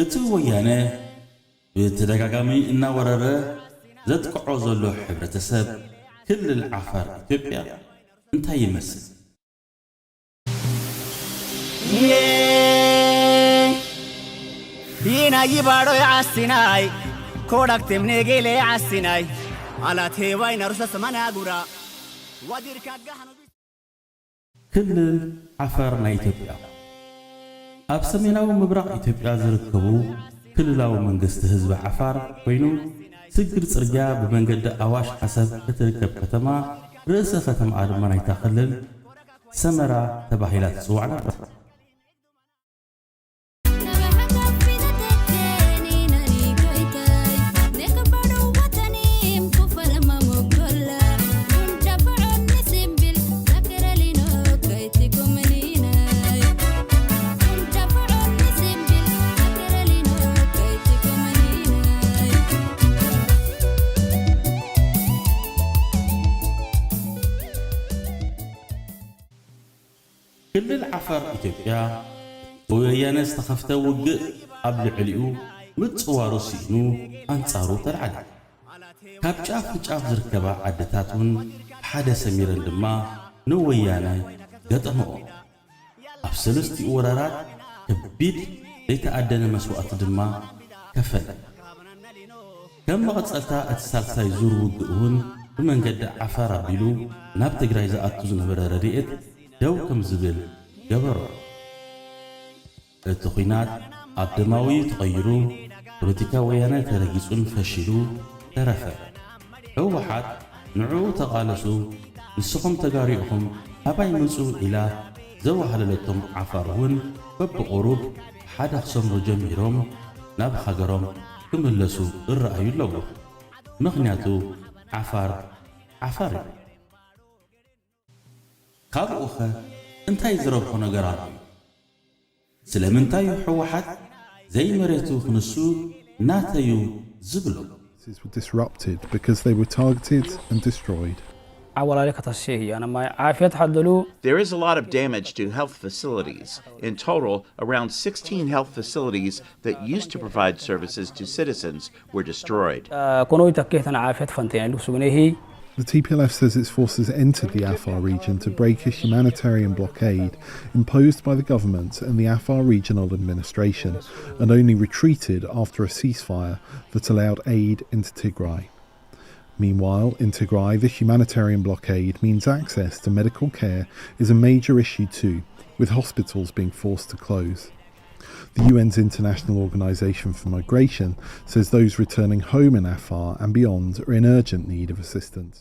እቲ ወያነ ብተደጋጋሚ እናወረረ ዘጥቅዖ ዘሎ ሕብረተሰብ ክልል ዓፋር ኢትዮጵያ እንታይ ይመስል? ይናይ ባዶ ዓሲናይ ኮዳክቴም ኔጌሌ ዓሲናይ ኣላት ሄዋይ ነሩሰ ሰማና ጉራ ዋዲርካ ጋህኑ ክልል ዓፋር ናይ ኢትዮጵያ ኣብ ሰሜናዊ ምብራቕ ኢትዮጵያ ዝርከቡ ክልላዊ መንግስቲ ህዝቢ ዓፋር ኮይኑ ስግር ጽርግያ ብመንገዲ ኣዋሽ ዓሰብ እትርከብ ከተማ ርእሰ ከተማኣ ድማ ናይታ ክልል ሰመራ ተባሂላ ትጽዋዕ ነበር። ክልል ዓፋር ኢትዮጵያ ብወያነ ዝተኸፍተ ውግእ ኣብ ልዕሊኡ ምጽዋሩ ስኢኑ ኣንጻሩ ተልዓለ። ካብ ጫፍ ንጫፍ ዝርከባ ዓድታት እውን ሓደ ሰሚረን ድማ ንወያነ ገጠመኦ። ኣብ ሰለስቲኡ ወራራት ከቢድ ዘይተኣደነ መስዋእቲ ድማ ከፈለ። ከም መቐጸልታ እቲ ሳልሳይ ዙር ውግእ እውን ብመንገዲ ዓፋር ኣቢሉ ናብ ትግራይ ዝኣቱ ዝነበረ ረድኤት ደው ከም ዝብል ገበሮ። እቲ ኲናት ኣብ ደማዊ ተቐይሩ ፖለቲካ ወያነ ተረጊጹን ፈሺሉ ተረፈ። ህወሓት ንዕኡ ተቓለሱ ንስኹም ተጋሩ ኢኹም ኣባይ ምጹ ኢላ ዘዋህለለቶም ዓፋር እውን በብቑሩብ ሓደ ክሰምሩ ጀሚሮም ናብ ሃገሮም ክምለሱ እረኣዩ ኣለዉ። ምኽንያቱ ዓፋር ዓፋር እዩ። ካብኡኸ እንታይ ዝረብሖ ነገር ኣሎ? ስለምንታይ እዩ ህወሓት ዘይመሬቱ ክንሱ ናተዩ ዝብሎ? Were disrupted because they were targeted and destroyed. ዓዋላሊ ከተስየ ህያነ ማይ ዓፍየት ሓደሉ There is a lot of damage to health facilities. In total, around sixteen health facilities that used to provide services to citizens were destroyed. ኮኖይ ተኬተን ዓፍየት ፈንቴን ልክሱ ግኔሂ The T P L F says its forces entered the Afar region to break a humanitarian blockade imposed by the government and the Afar regional administration, and only retreated after a ceasefire that allowed aid into Tigray. Meanwhile, in Tigray, the humanitarian blockade means access to medical care is a major issue too, with hospitals being forced to close. The U N's International Organization for Migration says those returning home in Afar and beyond are in urgent need of assistance.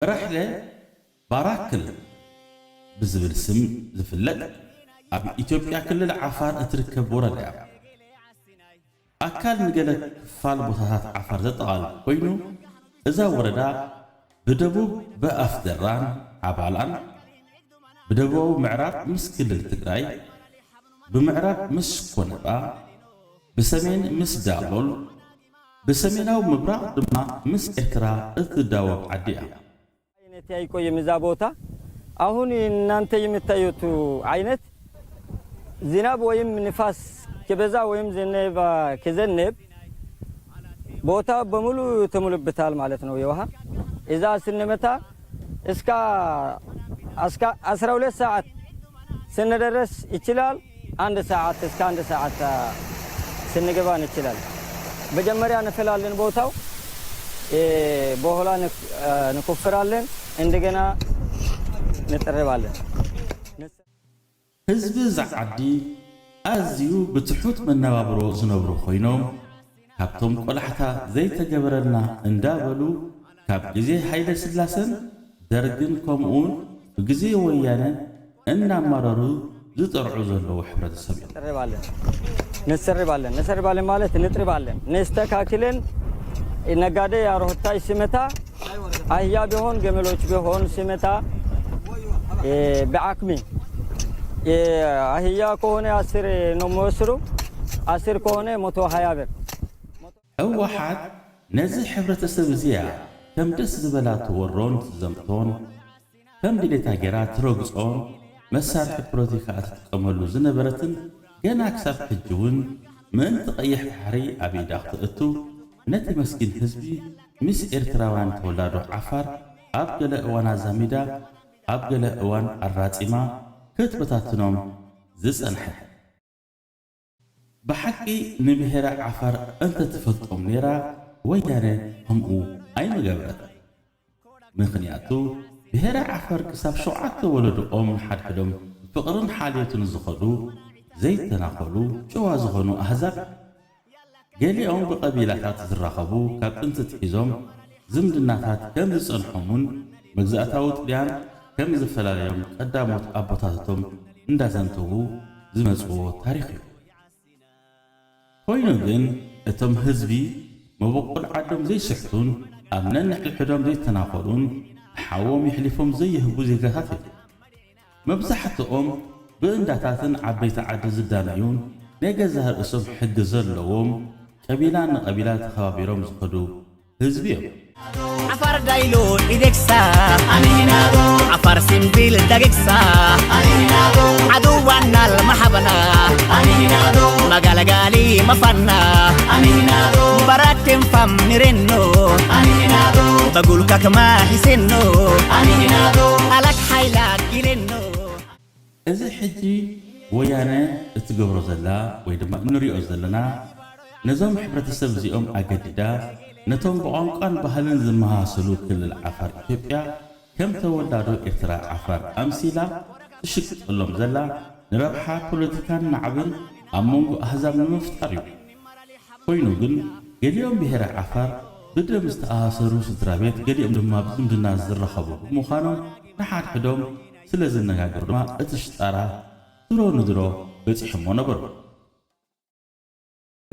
ራሕለ ባራክል ብዝብል ስም ዝፍለጥ ኣብ ኢትዮጵያ ክልል ዓፋር እትርከብ ወረዳ እያ። ኣካል ንገለ ክፋል ቦታታት ዓፋር ዘጠቓልል ኮይኑ እዛ ወረዳ ብደቡብ ብኣፍደራን ዓባላን ብደቡባዊ ምዕራብ ምስ ክልል ትግራይ ብምዕራብ ምስ ኮነባ ብሰሜን ምስ ዳሎል ብሰሜናዊ ምብራቕ ድማ ምስ ኤርትራ እትዳወብ ዓዲ እያ። አይነት አይቆይም እዛ ቦታ። አሁን እናንተ የምታዩት አይነት ዝናብ ወይም ንፋስ ከበዛ ወይም ዝናብ ከዘንብ ቦታ በሙሉ ተሙልብታል ማለት ነው። የውሃ እዛ ስንመታ እስከ እስከ አስራ ሁለት ሰዓት ስንደረስ ይችላል። አንድ ሰዓት እስከ አንድ ሰዓት ስንገባ እንችላለን። መጀመሪያ እንፈላለን ቦታው ቦሆላ ንኩፍራለን፣ እንደገና ንጥርባለን። ህዝቢ እዛ ዓዲ ኣዝዩ ብትሑት መነባብሮ ዝነብሩ ኮይኖም ካብቶም ቆላሕታ ዘይተገበረልና እንዳበሉ ካብ ግዜ ሃይለ ስላሰን ደርግን ከምኡውን ብግዜ ወያነ እናማረሩ ዝጠርዑ ዘለዉ ሕብረተሰብ እዮም። ንስርባለን ንስርባለን ንስርባለን ማለት ንጥርባለን ነስተካክለን ነጋዴ ያሮህታይ ስመታ አህያ ቢሆን ገመሎች ቢሆን ስመታ ብዓክሚ አህያ ከሆነ አስር ነው የሚወስዱ አስር ከሆነ መቶ ሀያ ብር ህወሓት ነዚ ሕብረተሰብ እዚኣ ከም ደስ ዝበላ ትወሮን ትዘምቶን ከም ድሌታ ገይራ ትረግጾን መሳርሒ ፖለቲካ እትጥቀመሉ ዝነበረትን ገና ክሳብ ሕጂ እውን ምእንቲ ቀይሕ ባሕሪ ኣብ ኢዳ ክትእቱ ነቲ መስኪን ህዝቢ ምስ ኤርትራውያን ተወላዶ ዓፋር ኣብ ገለ እዋን ኣዛሚዳ ኣብ ገለ እዋን ኣራጺማ ክትበታትኖም ዝጸንሐት። ብሓቂ ንብሄረ ዓፋር እንተትፈልጦም ነይራ ወያነ ከምኡ ኣይምገበረት። ምኽንያቱ ብሄረ ዓፋር ክሳብ ሸውዓተ ወለዶኦም ንሓድሕዶም ብፍቕርን ሓልዮትን ዝኸዱ ዘይተናኸሉ ጭዋ ዝኾኑ ኣህዛብ ገሊኦም ብቐቢላታት ዝራኸቡ ካብ ጥንቲ ትሒዞም ዝምድናታት ከም ዝጸንሖምን መግዛእታዊ ጥልያን ከም ዝፈላለዮም ቀዳሞት ኣቦታትቶም እንዳዘንተዉ ዝመጽዎ ታሪኽ እዩ። ኮይኑ ግን እቶም ህዝቢ መበቆል ዓዶም ዘይስሕቱን ኣብ ነንሕድሕዶም ዘይተናኸሉን ንሓዎም የሕሊፎም ዘይህቡ ዜጋታት እዮም። መብዛሕትኦም ብእንዳታትን ዓበይቲ ዓዲ ዝዳነዩን ናይ ገዛእ ርእሶም ሕጊ ዘለዎም ቀቢላ ንቐቢላ ተኸባቢሮም ዝኸዱ ህዝቢ እዮም። ዓፋር ዳይሎ ኢደግሳ ኣኒናዶ ዓፋር ሲምቢል ዳግግሳ ኣኒናዶ ዓድዋና ልማሓበና ኣኒናዶ መጋለጋሊ መፋና ኣኒናዶ በራቴን ፋም ንሬኖ ኣኒናዶ በጉልካ ክማ ሂሴኖ ኣኒናዶ ኣላክ ሓይላ ጊሌኖ እዚ ሕጂ ወያነ እትገብሮ ዘላ ወይ ድማ እንሪኦ ዘለና ነዞም ሕብረተሰብ እዚኦም ኣገዲዳ ነቶም ብቋንቋን ባህልን ዝመሳሰሉ ክልል ዓፋር ኢትዮጵያ ከም ተወላዶ ኤርትራ ዓፋር ኣምሲላ ትሽቅጠሎም ዘላ ንረብሓ ፖለቲካን ናዕብን ኣብ መንጎ ኣህዛብ ንምፍጣር እዩ። ኮይኑ ግን ገሊኦም ብሄረ ዓፋር ብደም ዝተኣሳሰሩ ስድራ ቤት ገሊኦም ድማ ብዝምድና ዝራኸቡ ብምዃኖም ንሓድሕዶም ስለ ዝነጋገሩ ድማ እቲ ሽጣራ ድሮ ንድሮ በፂሖሞ ነበሩ።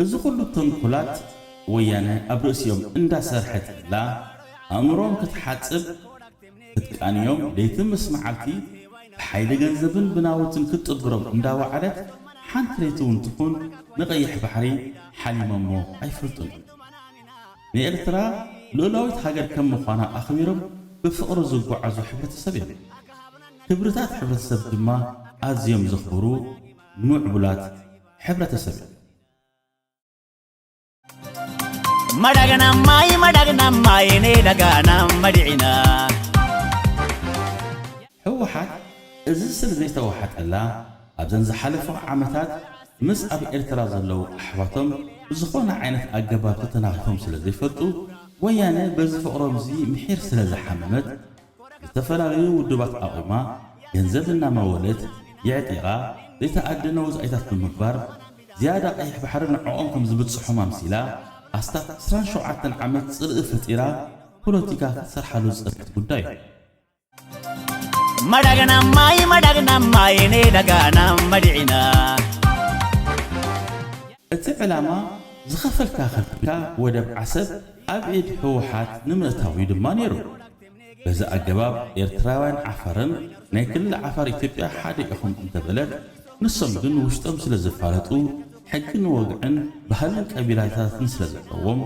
እዚ ኩሉ ተንኮላት ወያነ ኣብ ርእሲኦም እንዳሰርሐትላ ኣእምሮም ክትሓፅብ ክትቃንዮም ለይቲ ምስ መዓልቲ ብሓይሊ ገንዘብን ብናውትን ክትጥብሮም እንዳወዓለት ሓንቲ ለይቲ እውን ትኹን ንቐይሕ ባሕሪ ሓሊሞሞ ኣይፈልጡን እዮም። ንኤርትራ ልኡላዊት ሃገር ከም ምዃና ኣኽቢሮም ብፍቕሪ ዝጓዓዙ ሕብረተሰብ እዮም። ክብርታት ሕብረተሰብ ድማ ኣዝዮም ዘኽብሩ ምዕቡላት ሕብረተሰብ እዮም። መዳግና ማይ መዳግና ማይ ኔ ደጋና መድዒና ህወሓት እዚ ስለ ዘይተዋሓጠላ ኣብዘን ዝሓለፉ ዓመታት ምስ ኣብ ኤርትራ ዘለዉ ኣሕዋቶም ብዝኾነ ዓይነት ኣገባብ ተተናኺፎም ስለ ዘይፈልጡ ወያነ በዚ ፍቕሮም እዚ ምሒር ስለ ዝሓመመት ዝተፈላለዩ ውድባት ኣቑማ ገንዘብ እናመወለት የዕጢቓ ዘይተኣደነ ወፃኢታት ብምግባር ዝያዳ ቀይሕ ባሕሪ ንዕኦም ከም ዝብፅሖም ኣምሲላ ኣስታት ዕስራን ሸውዓተን ዓመት ፅልኢ ፈጢራ ፖለቲካ ክትሰርሓሉ ዝፀንሐት ጉዳይ እዩ። መዳግና ማይ መዳግና ማይ ኔ ደጋና መድዒና እቲ ዕላማ ዝኸፈልካ ከፊልካ ወደብ ዓሰብ ኣብ ኢድ ህወሓት ንምእታው እዩ ድማ ነይሩ። በዚ ኣገባብ ኤርትራውያን ዓፋርን ናይ ክልል ዓፋር ኢትዮጵያ ሓደ ኢኹም እንተበለት ንሶም ግን ውሽጦም ስለ ዝፋለጡ ሕግን ወግዕን ባህልን ቀቢላታትን ስለ ዘለዎም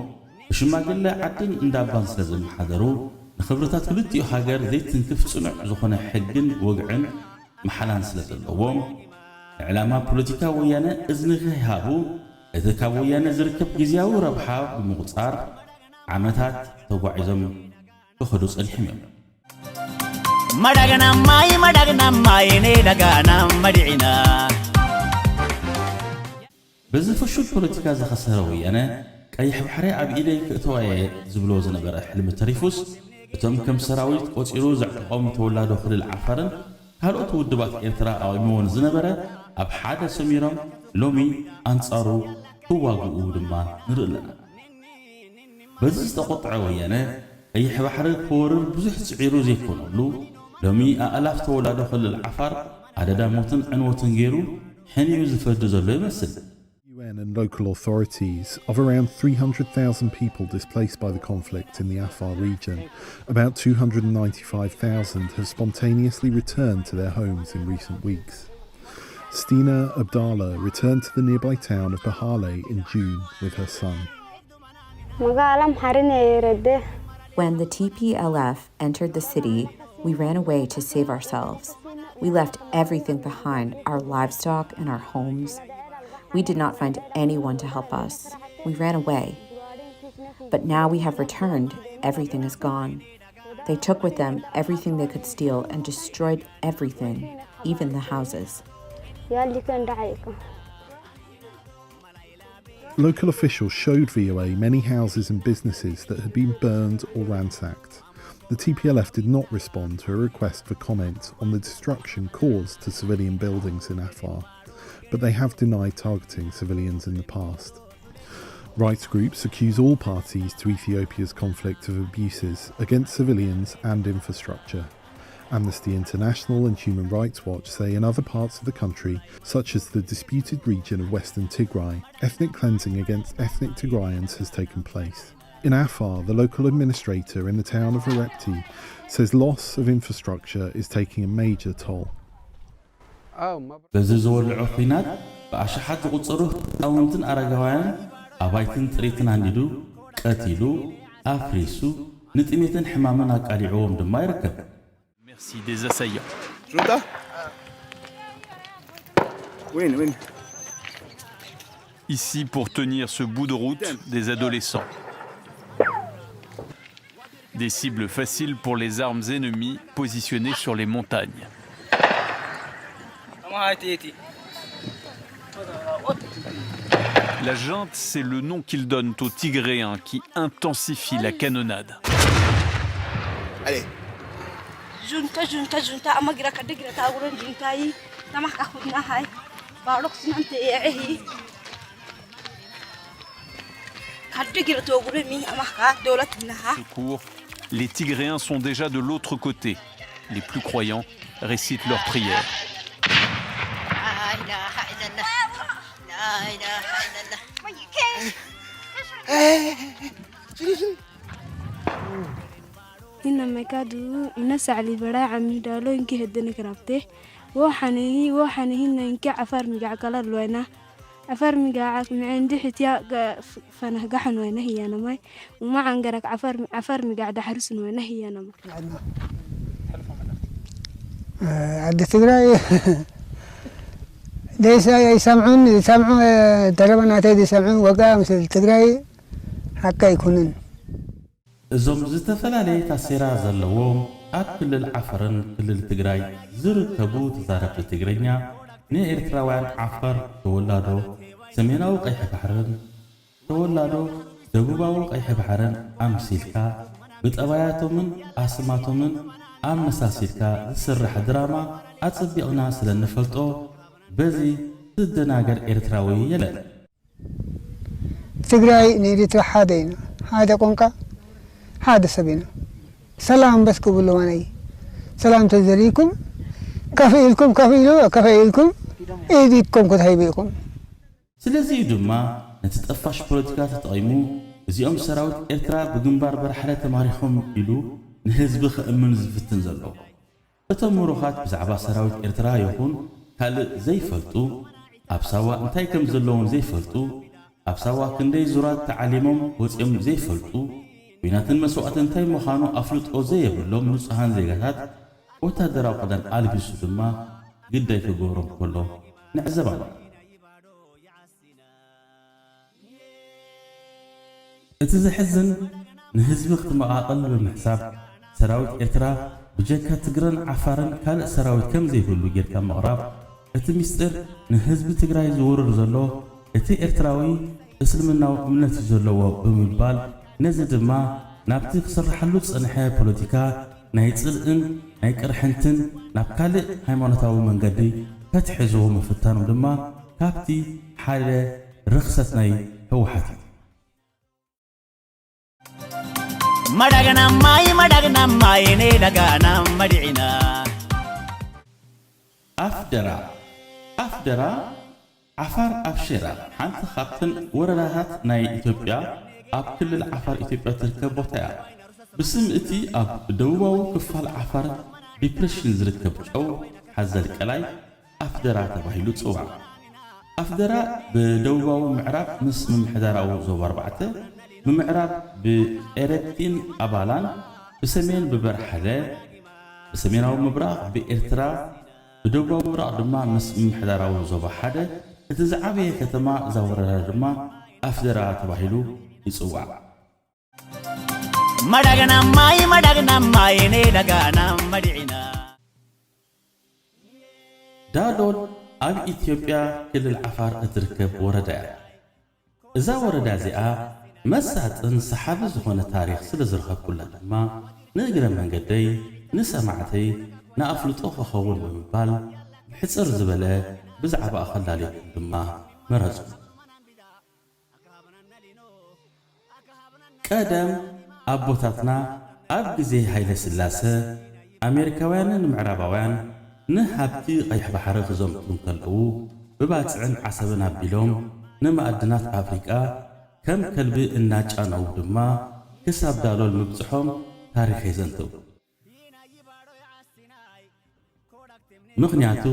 ብሽማግለ ዓድን እንዳባን ስለ ዝመሓደሩ ንኽብርታት ክልቲኡ ሃገር ዘይትንክፍ ፅኑዕ ዝኾነ ሕግን ወግዕን መሓላን ስለ ዘለዎም ንዕላማ ፖለቲካ ወያነ እዝኒ ከይሃቡ እቲ ካብ ወያነ ዝርከብ ግዝያዊ ረብሓ ብምቑፃር ዓመታት ተጓዒዞም ክኸዱ ፀኒሖም እዮም። መዳግና ማይ መዳግና ማይ ኔ ደጋና መድዒና በዚ ፍሹል ፖለቲካ ዝኸሰረ ወያነ ቀይሕ ባሕሪ ኣብ ኢደይ ክእተዋ እየ ዝብሎ ዝነበረ ሕልሚ ተሪፉስ እቶም ከም ሰራዊት ቆፂሩ ዘዕጠቖም ተወላዶ ክልል ዓፋርን ካልኦት ውድባት ኤርትራ ኣቑምዎን ዝነበረ ኣብ ሓደ ሰሚሮም ሎሚ ኣንፃሩ ክዋግኡ ድማ ንርኢ ኣለና። በዚ ዝተቖጥዐ ወያነ ቀይሕ ባሕሪ ክወርር ብዙሕ ፅዒሩ ዘይኮነሉ ሎሚ ኣእላፍ ተወላዶ ክልል ዓፋር ኣደዳ ሞትን ዕንወትን ገይሩ ሕንዩ ዝፈዲ ዘሎ ይመስል። U N and local authorities of around three hundred thousand people displaced by the conflict in the Afar region. About two hundred ninety-five thousand have spontaneously returned to their homes in recent weeks. Stina Abdallah returned to the nearby town of Bahale in June with her son. Magaalaan Harine Redde. When the T P L F entered the city, we ran away to save ourselves. We left everything behind, our livestock and our homes. We did not find anyone to help us. We ran away. But now we have returned. Everything is gone. They took with them everything they could steal and destroyed everything, even the houses. Local officials showed V O A many houses and businesses that had been burned or ransacked. The T P L F did not respond to a request for comment on the destruction caused to civilian buildings in Afar, but they have denied targeting civilians in the past. Rights groups accuse all parties to Ethiopia's conflict of abuses against civilians and infrastructure. Amnesty International and Human Rights Watch say in other parts of the country, such as the disputed region of Western Tigray, ethnic cleansing against ethnic Tigrayans has taken place. In Afar, the local administrator in the town of Erepti says loss of infrastructure is taking a major toll. በዚ ዝወልዖ ኲናት ብኣሽሓት ዝቑጸሩ ህጻውንትን ኣረጋውያንን ኣባይትን ጥሪትን ሃንዲዱ፣ ቀቲሉ፣ ኣፍሪሱ፣ ንጥሜትን ሕማምን ኣቃሊዕዎም ድማ ይርከብ። Merci des assaillants. Junta? Win, win. Ici pour tenir ce bout de route des adolescents. Des cibles faciles pour les armes ennemies positionnées sur les montagnes. La junte, c'est le nom qu'ils donnent aux Tigréens qui intensifient la canonnade. Allez. Junta, junta, junta, ama gira kadde gira ta gurin junta yi, ta maka kudna hai, ba lokacin nan ta yi ehi. Kadde gira ta gurin mi, ama ka dola tinaha. Secours, les Tigréens sont déjà de l'autre côté. Les plus croyants récitent leurs prières. La ilaha illallah. La ilaha illallah. Ina mekadu ina sa'li bara ami dalo inki hedene krapte. Wo hanehi wo hanehi na inki afar miga akala loina. Afar miga ak mi indi hitya ga fanah gahan loina hiya namai. Uma angarak afar afar miga dahrus loina hiya namai. ዓዲ ትግራይ ደይሳ ይሰምዑን ይሰምዑ ተረበናተይ ይሰምዑ ወጋ ምስል ትግራይ ሓቂ ኣይኮንን። እዞም ዝተፈላለየ ታሴራ ዘለዎም ኣብ ክልል ዓፈርን ክልል ትግራይ ዝርከቡ ተዛረብቲ ትግርኛ ንኤርትራውያን ዓፈር ተወላዶ ሰሜናዊ ቀይሕ ባሕርን ተወላዶ ደቡባዊ ቀይሕ ባሕርን ኣምሲልካ ብጠባያቶምን ኣስማቶምን ኣመሳሲልካ ዝስራሕ ድራማ ኣጸቢቕና ስለ እንፈልጦ በዚ ዝደናገር ኤርትራዊ የለን። ትግራይ ንኤሪትራ ሓደ ኢና፣ ሓደ ቋንቋ፣ ሓደ ሰብ ኢና። ሰላም በስ ክብሉ ማነይ ሰላም ተዘሪኩም ከፍ ኢልኩም ከፍ ኢሉ ከፍ ኢልኩም ኢዲትኩም ክትሃይቡ ኢኹም። ስለዚ'ዩ ድማ ነቲ ጠፋሽ ፖለቲካ ተጠቒሙ እዚኦም ሰራዊት ኤርትራ ብግንባር በራሕለ ተማሪኾም ኢሉ ንህዝቢ ከእምን ዝፍትን ዘሎ። እቶም ምሩኻት ብዛዕባ ሰራዊት ኤርትራ ይኹን ካልእ ዘይፈልጡ፣ ኣብ ሳዋ እንታይ ከም ዘለውን ዘይፈልጡ፣ ኣብ ሳዋ ክንደይ ዙራት ተዓሊሞም ወጺኦም ዘይፈልጡ፣ ኲናትን መስዋእትን እንታይ ምዃኑ ኣፍልጦ ዘየብሎም ንጹሃን ዜጋታት ወታደራዊ ክዳን ኣልቢሱ ድማ ግዳይ ክገብሮም ከሎ ንዕዘብ ኣለና። እቲ ዘሕዝን ንህዝቢ ክትመቓቐል ብምሕሳብ ሰራዊት ኤርትራ ብጀካ ትግረን ዓፋርን ካልእ ሰራዊት ከም ዘይብሉ ጌርካ ምቕራብ እቲ ሚስጥር ንህዝቢ ትግራይ ዝውርር ዘሎ እቲ ኤርትራዊ እስልምናዊ እምነት እዩ ዘለዎ ብምባል ነዚ ድማ ናብቲ ክስርሓሉ ዝጸንሐ ፖለቲካ ናይ ጽልእን ናይ ቅርሕንትን ናብ ካልእ ሃይማኖታዊ መንገዲ ከትሕዝዎ ምፍታኖም ድማ ካብቲ ሓደ ርኽሰት ናይ ህወሓት እዩ። Madagana mai madagana mai ne dagana madina. ኣፍደራ ኣፍደራ ዓፋር ኣብ ሼራ ሓንቲ ካብተን ወረዳታት ናይ ኢትዮጵያ ኣብ ክልል ዓፋር ኢትዮጵያ ትርከብ ቦታ እያ። ብስም እቲ ኣብ ደቡባዊ ክፋል ዓፋር ዲፕሬሽን ዝርከብ ጨው ሓዘል ቀላይ ኣፍደራ ተባሂሉ ይጽዋዕ። ኣፍደራ ብደቡባዊ ምዕራብ ምስ ምምሕዳራዊ ዞባ ኣርባዕተ፣ ብምዕራብ ብኤረቲን ኣባላን፣ ብሰሜን ብበርሓለ፣ ብሰሜናዊ ምብራቕ ብኤርትራ ብደቡባዊ ምብራቕ ድማ ምስ ምምሕዳራዊ ዞባ ሓደ፣ እቲ ዝዓበየ ከተማ እዛ ወረዳ ድማ ኣፍደራ ተባሂሉ ይጽዋዕ። Madagna mai, madagna mai, ne dagana madina. ዳሎል ኣብ ኢትዮጵያ ክልል ዓፋር እትርከብ ወረዳ እያ። እዛ ወረዳ እዚኣ መሳጥን ሰሓቢ ዝኾነ ታሪኽ ስለ ዝረኸብኩላ ድማ ንእግረ መንገደይ ንሰማዕተይ ንኣፍልጦ ክኸውን ብምባል ብሕጽር ዝበለ ብዛዕባኣ ከላልየኩም ድማ መረጽኩ። ቀደም ኣቦታትና ኣብ ግዜ ሃይለ ስላሰ ኣሜሪካውያንን ምዕራባውያን ንሃብቲ ቀይሕ ባሕሪ ክዘምቱ እንከለዉ ብባጽዕን ዓሰብን ኣቢሎም ንማዕድናት ኣፍሪቃ ከም ከልቢ እናጫነዉ ድማ ክሳብ ዳሎል ምብጽሖም ታሪኽ የዘንትው። ምኽንያቱ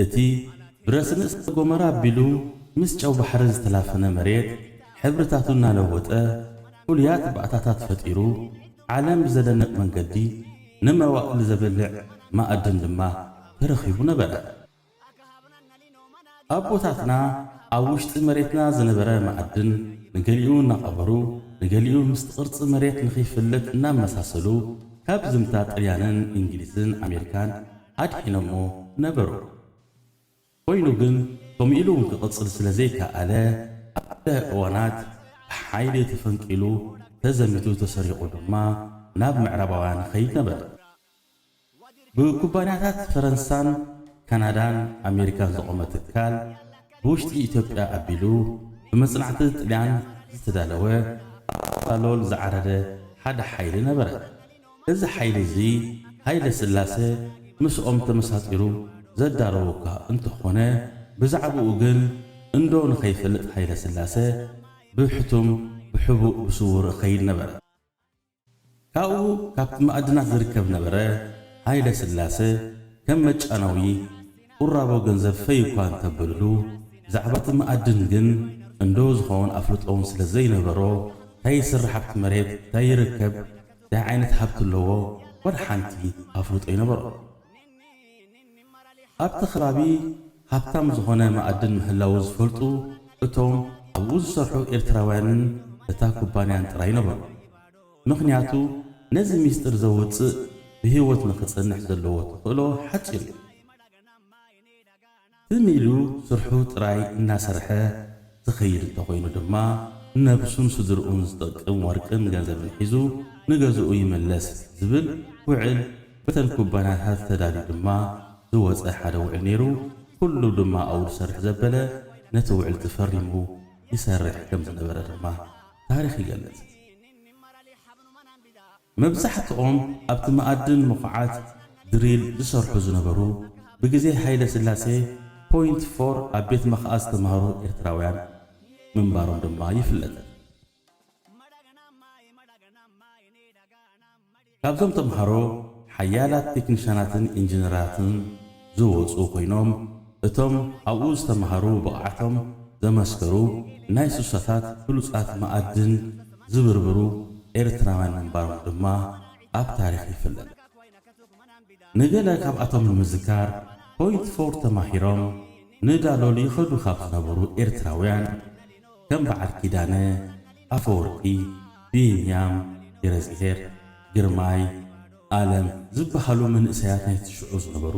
እቲ ብረስን እሳተ ጎመራ ኣቢሉ ምስ ጨው ባሕሪ ዝተላፈነ መሬት ሕብርታቱ እናለወጠ ፍሉያት ባእታታት ፈጢሩ ዓለም ብዘደንቕ መንገዲ ንመዋእል ዘበልዕ ማእድን ድማ ተረኺቡ ነበረ። ኣቦታትና ኣብ ውሽጢ መሬትና ዝነበረ ማእድን ንገሊኡ እናቐበሩ ንገሊኡ ምስቲ ቅርጺ መሬት ንኸይፍለጥ እናመሳሰሉ ካብ ዝምታ ጥልያንን እንግሊዝን ኣሜሪካን ኣድሒኖሞ ነበሩ። ኮይኑ ግን ከምኡ ኢሉ እውን ክቕጽል ስለ ዘይከኣለ ኣብ ገለ እዋናት ብሓይሊ ተፈንቂሉ ተዘሚቱ ተሰሪቑ ድማ ናብ ምዕራባውያን ይኸይድ ነበረ። ብኩባንያታት ፈረንሳን ካናዳን ኣሜሪካን ዝቖመ ትካል ብውሽጢ ኢትዮጵያ ኣቢሉ ብመጽናዕቲ ጥልያን ዝተዳለወ ኣብ ዳሎል ዝዓረደ ሓደ ሓይሊ ነበረ። እዚ ሓይሊ እዚ ሃይለ ስላሴ ምስኦም ተመሳጢሩ ዘዳለዎ እኳ እንተኾነ ብዛዕባኡ ግን እንዶ ንኸይፈልጥ ሃይለ ስላሴ ብሕቱም ብሕቡእ ብስውር እኸይድ ነበረ። ካብኡ ካብቲ ማእድናት ዝርከብ ነበረ። ሃይለ ስላሰ ከም መጫነዊ ቁራቦ ገንዘብ ፈይ እኳ እንተበልሉ፣ ብዛዕባ እቲ ማእድን ግን እንዶ ዝኸውን ኣፍልጦ እውን ስለ ዘይነበሮ፣ እንታይ ይስራሕ ኣብቲ መሬት፣ እንታይ ይርከብ፣ እንታይ ዓይነት ሃብቲ ኣለዎ፣ ወላ ሓንቲ ኣፍልጦ ኣይነበሮ። ኣብቲ ከባቢ ሃብታም ዝኾነ ማእድን ምህላዉ ዝፈልጡ እቶም ኣብኡ ዝሰርሑ ኤርትራውያንን እታ ኩባንያን ጥራይ ነበሩ። ምኽንያቱ ነዚ ሚስጥር ዘውጽእ ብህይወት ንኽጸንሕ ዘለዎ ተኽእሎ ሓጺር እዩ። ትም ኢሉ ስርሑ ጥራይ እናሰርሐ ዝኸይድ እንተኾይኑ ድማ ንነብሱን ስድርኡን ዝጠቅም ወርቅን ገንዘብን ሒዙ ንገዝኡ ይመለስ ዝብል ውዕል በተን ኩባንያታት ተዳልዩ ድማ ዝወጸ ሓደ ውዕል ነይሩ። ኩሉ ድማ ኣብኡ ዝሰርሕ ዘበለ ነቲ ውዕልቲ ፈሪሙ ይሰርሕ ከም ዝነበረ ድማ ታሪኽ ይገልጽ። መብዛሕትኦም ኣብቲ መኣድን ምኹዓት ድሪል ዝሰርሑ ዝነበሩ ብግዜ ሃይለ ስላሴ ፖይንት ፎር ኣብ ቤት መኽኣ ዝተማህሩ ኤርትራውያን ምንባሮም ድማ ይፍለጥ። ካብዞም ተምሃሮ ሓያላት ቴክኒሻናትን ኢንጂነራትን ዝወፁ ኮይኖም እቶም ኣብኡ ዝተምሃሩ ብቕዓቶም ዘመስከሩ ናይ ሱሳታት ብሉፃት መኣድን ዝብርብሩ ኤርትራውያን ምንባሮም ድማ ኣብ ታሪኽ ይፍለጥ። ንገለ ካብኣቶም ንምዝካር ፖይንት ፎር ተማሂሮም ንዳሎል ይኸዱ ካብ ዝነበሩ ኤርትራውያን ከም በዓል ኪዳነ ኣፈወርቂ፣ ቢንያም ገረዝግሄር፣ ግርማይ፣ ኣለም ዝበሃሉ መንእሰያት ናይቲ ሽዑ ዝነበሩ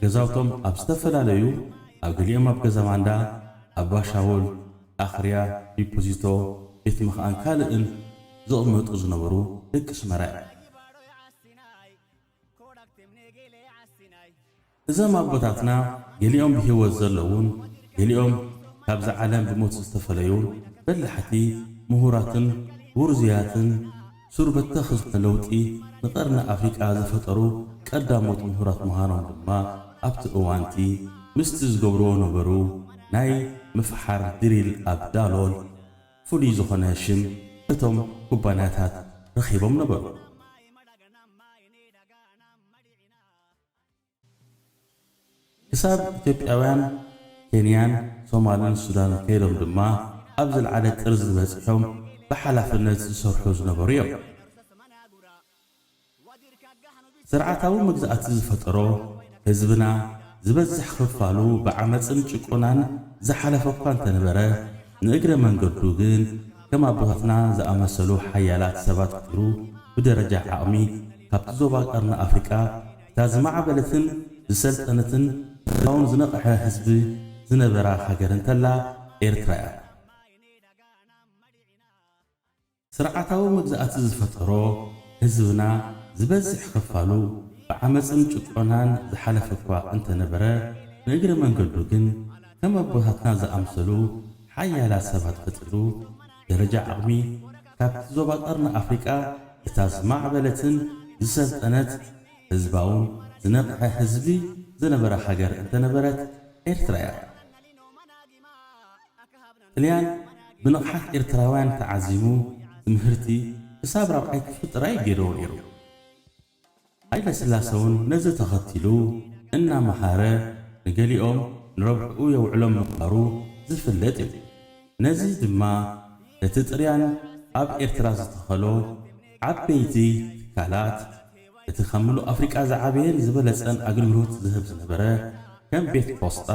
ገዛውቶም ኣብ ዝተፈላለዩ ኣብ ገሊኦም ኣብ ገዛ ማንዳ፣ ኣብ ባሻውል፣ ኣኽርያ፣ ዲፖዚቶ፣ ቤት መኽኣን ካልእን ዝቕመጡ ዝነበሩ ደቂ ኣስመራ እዮም። እዞም ኣቦታትና ገሊኦም ብህይወት ዘለውን ገሊኦም ካብዚ ዓለም ብሞት ዝተፈለዩን በላሕቲ ምሁራትን ውርዙያትን ሱር በተኽ ዝኾነ ለውጢ ንቐርኒ ኣፍሪቃ ዝፈጠሩ ቀዳሞት ምሁራት ምዃኖም ድማ ኣብቲ እዋንቲ ምስቲ ዝገብርዎ ነበሩ ናይ ምፍሓር ድሪል ኣብ ዳሎል ፍሉይ ዝኾነ ሽም እቶም ኩባንያታት ረኺቦም ነበሩ። ክሳብ ኢትዮጵያውያን ኬንያን ሶማልን ሱዳንን ከይዶም ድማ ኣብ ዝለዓለ ጥርዚ በፂሖም ብሓላፍነት ዝሰርሑ ዝነበሩ እዮም። ስርዓታዊ መግዛእቲ ዝፈጠሮ ህዝብና ዝበዝሕ ክፋሉ ብዓመፅን ጭቆናን ዝሓለፈ እኳ እንተነበረ፣ ንእግረ መንገዱ ግን ከም ኣቦታትና ዝኣመሰሉ ሓያላት ሰባት ፈጢሩ፣ ብደረጃ ዓቕሚ ካብቲ ዞባ ቀርኒ ኣፍሪቃ እታ ዝማዕበለትን ዝሰልጠነትን ህዝባውን ዝነቕሐ ህዝቢ ዝነበራ ሃገር እንተላ ኤርትራ እያ። ስርዓታዊ መግዛእቲ ዝፈጠሮ ህዝብና ዝበዝሕ ክፋሉ ብዓመፅን ጭቆናን ዝሓለፈ እኳ እንተነበረ፣ ንእግረ መንገዱ ግን ከም ኣቦታትና ዝኣምሰሉ ሓያላት ሰባት ፈጢሩ፣ ደረጃ ዓቕሚ ካብቲ ዞባ ቀርኒ ኣፍሪቃ እታ ዝማዕበለትን ዝሰልጠነት ህዝባውን ዝነቕሐ ህዝቢ ዝነበራ ሃገር እንተነበረት ኤርትራ እያ። ጥልያን ብንቕሓት ኤርትራውያን ተዓዚሙ ትምህርቲ ክሳብ ራብዓይ ክፍሊ ጥራይ ገይርዎ ነይሩ። ሃይለ ስላሰ እውን ነዚ ተኸቲሉ እናመሃረ ንገሊኦም ንረብሕኡ የውዕሎም ምንባሩ ዝፍለጥ እዩ። ነዚ ድማ ነቲ ጥልያን ኣብ ኤርትራ ዝተኸሎ ዓበይቲ ትካላት፣ እቲ ካብ ምሉእ ኣፍሪቃ ዝዓበየን ዝበለጸን ኣገልግሎት ዝህብ ዝነበረ ከም ቤት ፖስጣ፣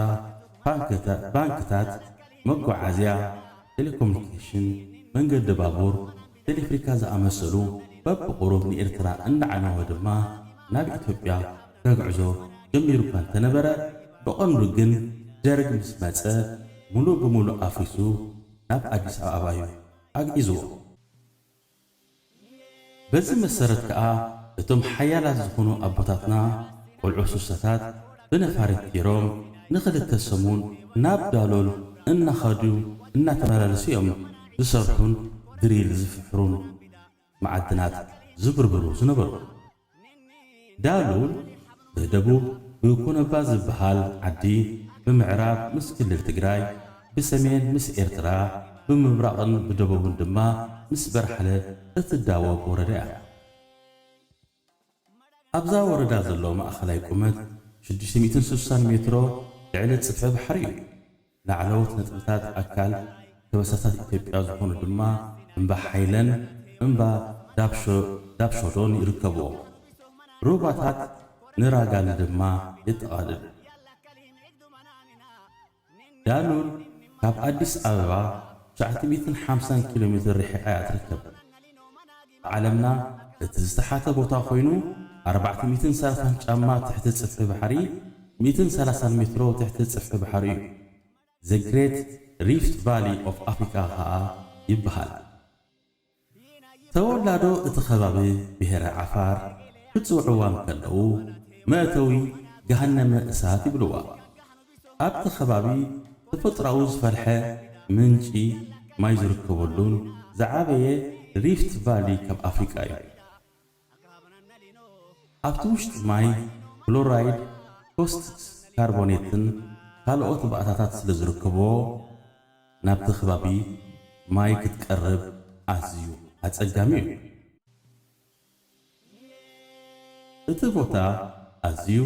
ባንክታ- ባንክታት፣ መጓዓዝያ፣ ቴሌኮሙኒኬሽን፣ መንገዲ ባቡር፣ ቴሌፍሪካ ዝኣመሰሉ በብቑሩብ ንኤርትራ እናዓነወ ድማ ናብ ኢትዮጵያ ከግዕዞ ጀሚሩ እኳ እንተነበረ፣ ብቐንዱ ግን ደርግ ምስ መጸ ሙሉእ ብሙሉእ ኣፍሪሱ ናብ ኣዲስ ኣበባ እዩ ኣግዒዝዎ። በዚ መሰረት ከኣ እቶም ሓያላት ዝኾኑ ኣቦታትና ቆልዑ ሱሳታት ብነፋሪት ገይሮም ንኽልተ ሰሙን ናብ ዳሎል እናኸዱ እናተመላለሱ እዮም ዝሰርሑን ድሪል ዝፍሕሩን መዓድናት ዝብርብሩ ዝነበሩ። ዳሉል ብደቡብ ብኮነባ ዝበሃል ዓዲ፣ ብምዕራብ ምስ ክልል ትግራይ፣ ብሰሜን ምስ ኤርትራ፣ ብምብራቕን ብደቡብን ድማ ምስ በርሓለ እትዳወብ ወረዳ እያ። ኣብዛ ወረዳ ዘሎ ማእኸላይ ቁመት ሽዱሽተ ሚእትን ስሳን ሜትሮ ልዕሊ ጽፍሒ ባሕሪ እዩ። ላዕለዎት ነጥብታት ኣካል ከበሳታት ኢትዮጵያ ዝኾኑ ድማ እምባ ሓይለን እምባ ዳብሾ- ዳብሾዶን ይርከብዎም። ሩባታት ንራጋል ድማ የጠቓልል። ዳሉል ካብ ኣዲስ ኣበባ ትሽዓተ ሚእትን ሓምሳን ኪሎ ሜትር ርሒቓ እያ ትርከብ። ብዓለምና እቲ ዝተሓተ ቦታ ኮይኑ፣ ኣርባዕተ ሚእትን ሰላሳን ጫማ ትሕቲ ጽፍሒ ባሕሪ፣ ሚእትን ሰላሳን ሜትሮ ትሕቲ ጽፍሒ ባሕሪ እዩ። The Great Rift Valley of Africa ኸኣ ይበሃል። ተወላዶ እቲ ከባቢ ብሄረ ዓፋር ክጽውዕዋ እንከለዉ፣ መእተዊ ገሃነመ እሳት ይብልዋ። ኣብቲ ከባቢ ተፈጥሮኣዊ ዝፈልሐ ምንጪ ማይ ዝርከበሉን ዝዓበየ ሪፍት ቫሊ ካብ ኣፍሪቃ እዩ። ኣብቲ ውሽጢ ማይ ክሎራይድ፣ ኮስትክስ ካርቦኔትን ካልኦት ባእታታት ስለ ዝርከብዎ፣ ናብቲ ከባቢ ማይ ክትቀርብ ኣዝዩ ኣጸጋሚ እዩ። እቲ ቦታ ኣዝዩ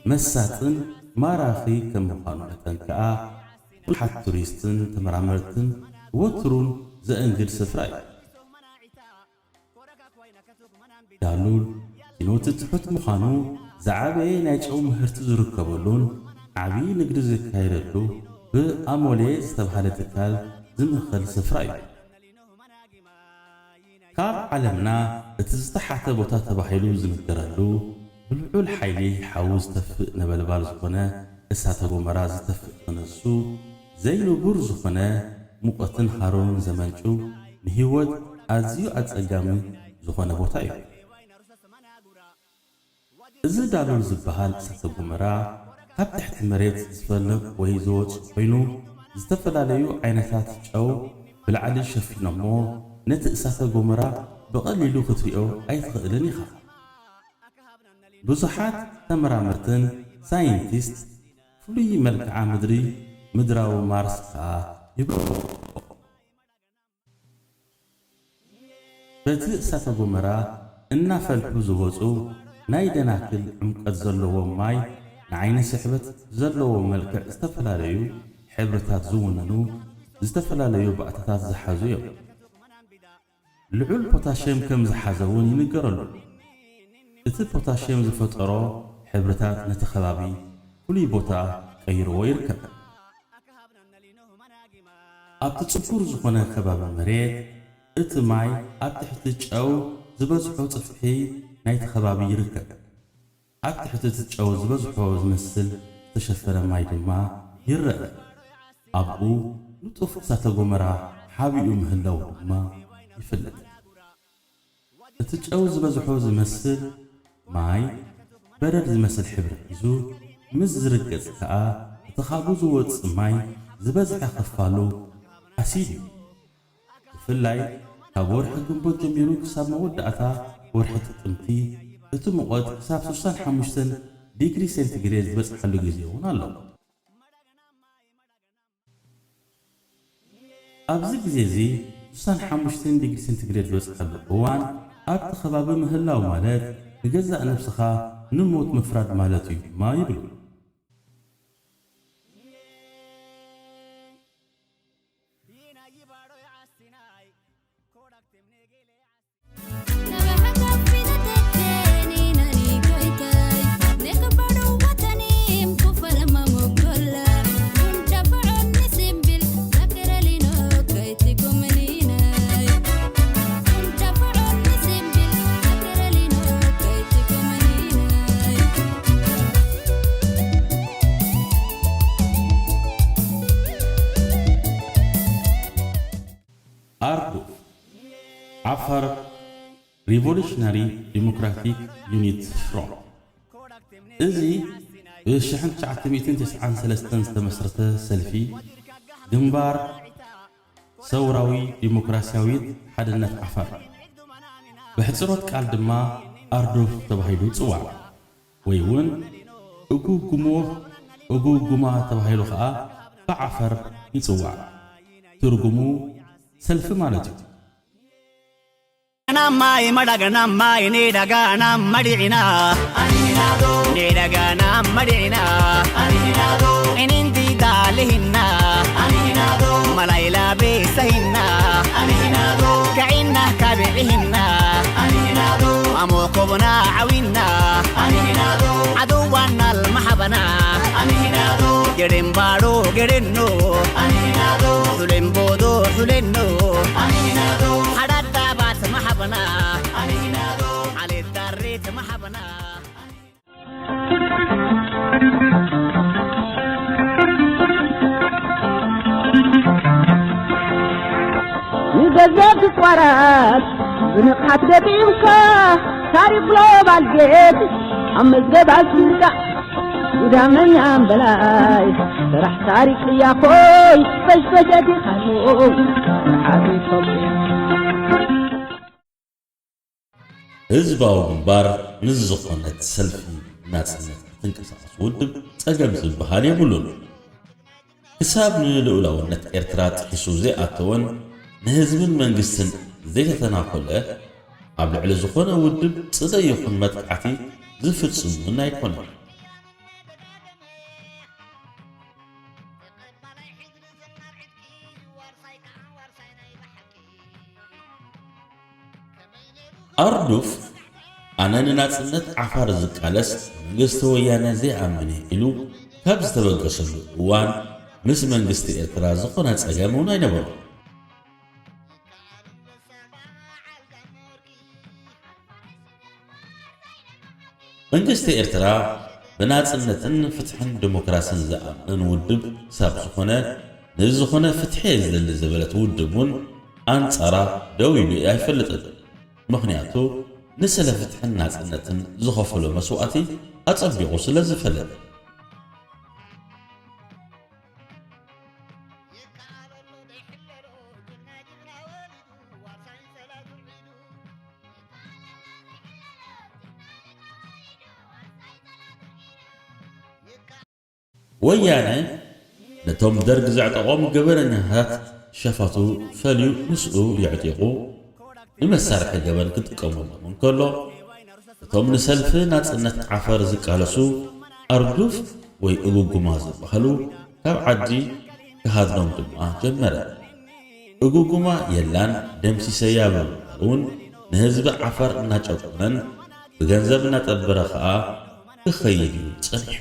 መሳጥን ማራኺ ከም ምዃኑ መጠን ከኣ፣ ብዙሓት ቱሪስትን ተመራመርትን ወትሩን ዘእንግድ ስፍራ እዩ። ዳሉል ኪኖቲ ትሑት ምዃኑ፣ ዝዓበየ ናይ ጨው ምህርቲ ዝርከበሉን ዓብዪ ንግዲ ዝካየደሉ ብኣሞሌ ዝተባህለ ትካል ዝምኸል ስፍራ እዩ። ካብ ዓለምና እቲ ዝተሓተ ቦታ ተባሂሉ ዝንገረሉ፣ ብልዑል ሓይሊ ሓዊ ዝተፍእ ነበልባል ዝኾነ እሳተ ጎመራ ዝተፍእ ክነሱ፣ ዘይንቡር ዝኾነ ሙቐትን ሃሩርን ዘመንጩ፣ ንህይወት ኣዝዩ ኣጸጋሚ ዝኾነ ቦታ እዩ። እዚ ዳሉል ዝበሃል እሳተ ጎመራ ካብ ትሕቲ መሬት ዝፈልቕ ወይ ዝወጽእ ኮይኑ፣ ዝተፈላለዩ ዓይነታት ጨው ብላዕሊ ሸፊኖሞ፣ ነቲ እሳተ ጎመራ ብቐሊሉ ክትሪኦ ኣይትኽእልን ኢኻ። ብዙሓት ተመራመርትን ሳይንቲስት ፍሉይ መልክዓ ምድሪ ምድራዊ ማርስ ከኣ ይብልዎ። በቲ እሳተ ጎመራ እናፈልሑ ዝወጹ ናይ ደናክል ዕምቀት ዘለዎም ማይ፣ ንዓይኒ ስሕበት ዘለዎ መልክዕ ዝተፈላለዩ ሕብርታት ዝውንኑ ዝተፈላለዩ ባእታታት ዝሓዙ እዮም። ልዑል ፖታሽየም ከም ዝሓዘ እውን ይንገረሉ። እቲ ፖታሽየም ዝፈጠሮ ሕብርታት ነቲ ከባቢ ፍሉይ ቦታ ቀይርዎ ይርከብ። ኣብቲ ጽጉር ዝኾነ ከባቢ መሬት፣ እቲ ማይ ኣብ ትሕቲ ጨው ዝበዝሖ ጽፍሒ ናይቲ ከባቢ ይርከብ። ኣብ ትሕቲ እቲ ጨው ዝበዝሖ ዝመስል ዝተሸፈነ ማይ ድማ ይረአ። ኣብኡ ንጡፍ እሳተ ጎመራ ሓቢኡ ምህላዉ ድማ ይፍለጥ። እቲ ጨው ዝበዝሖ ዝመስል ማይ በረድ ዝመስል ሕብሪ ሒዙ ምስ ዝርገጽ ከኣ፣ እቲ ካብኡ ዝወጽእ ማይ ዝበዝሐ ክፋሉ ኣሲድ እዩ። ብፍላይ ካብ ወርሒ ግንቦት ጀሚሩ ክሳብ መወዳእታ ወርሒ ጥቅምቲ፣ እቲ ሙቐት ክሳብ ስሳን ሓሙሽተን ዲግሪ ሴንቲግሬድ ዝበጽሓሉ ግዜ እውን ኣሎ። ኣብዚ ግዜ እዚ ስሳን ሓሙሽተን ዲግሪ ሴንቲግሬድ ዝበጽሓሉ እዋን ኣብቲ ከባቢ ምህላው ማለት ንገዛእ ነብስኻ ንሞት ምፍራድ ማለት እዩ ድማ ይብሉ። ኣርዱፍ፣ ዓፋር ሪቮሉሽነሪ ዲሞክራቲክ ዩኒት ፍሮንት። እዚ ብ ሽሕን ትሽዓተ ሚእትን ተስዓን ሰለስተን ዝተመስረተ ሰልፊ ግንባር ሰውራዊ ዲሞክራሲያዊት ሓድነት ዓፋር፣ ብሕጽሮት ቃል ድማ ኣርዱፍ ተባሂሉ ይጽዋዕ። ወይ እውን እጉጉሞ፣ እጉጉማ ተባሂሉ ኸኣ ብዓፈር ይጽዋዕ። ትርጉሙ ሰልፊ ማለት እዩ። Namai madaga namai ni daga namadi ina. Ni daga namadi ina. Inin di dali hinna. Malaila be sahinna. Kainna kabi hinna. Amo kobna awinna. Aduwan al mahabana. Gedin bado gedin no. Hulen bodo hulen no. Hadada bat mahabana. Alit darit mahabana. ንገንዘብ ትቋረጽ ብንቕሓት ገጢምካ ታሪኽ ግሎባል ጌት ኣብ መዝገብ ኣስፊርካ ጉዳመኛ እምበላይ ስራሕ ታሪኽ እያ ኾይ ፈሽፈሸት ይኻሉ ዓቢ ኢትዮጵያ። ህዝባዊ ግንባር ምስ ዝኾነት ሰልፊ ናጽነት ክትንቀሳቐስ ውድብ ጸገም ዝበሃል የብሉን። ክሳብ ንልኡላውነት ኤርትራ ጥሒሱ ዘይኣተወን ንህዝብን መንግስትን ዘይተተናኮለ፣ ኣብ ልዕሊ ዝኾነ ውድብ ጽደይ ይኹን መጥቃዕቲ ዝፍጽም እውን ኣይኮነን። ኣርዱፍ፣ ኣነ ንናጽነት ዓፋር ዝቃለስ መንግስቲ ወያነ ዘይኣምን እየ ኢሉ ካብ ዝተበገሰሉ እዋን፣ ምስ መንግስቲ ኤርትራ ዝኾነ ጸገም እውን ኣይነበሮን። መንግስቲ ኤርትራ ብናጽነትን ፍትሕን ዲሞክራስን ዝኣምን ውድብ ክሳብ ዝኾነ፣ ንዝኾነ ፍትሒ እየ ዝደሊ ዝበለት ውድብ እውን ኣንጻራ ደው ኢሉ ኣይፈልጥን። ምኽንያቱ ንስለ ፍትሕን ናጽነትን ዝኸፈሎ መስዋእቲ ኣጸቢቑ ስለ ዝፈልጥ። ወያነ ነቶም ደርግ ዘዕጠቖም ገበነኛታት ሸፋቱ ፈልዩ ምስኡ የዕጢቑ ንመሳርሒ ገበን ክጥቀመሎም እንከሎ፣ እቶም ንሰልፊ ናጽነት ዓፈር ዝቃለሱ ኣርዱፍ ወይ እጉጉማ ዝበሃሉ ካብ ዓዲ ክሃድኖም ድማ ጀመረ። እጉጉማ የላን ደምሲሰያ ብምባል እውን ንህዝቢ ዓፋር እናጨቆነን ብገንዘብ እናጠበረ ኸኣ ክኸይድ እዩ ጸኒሑ።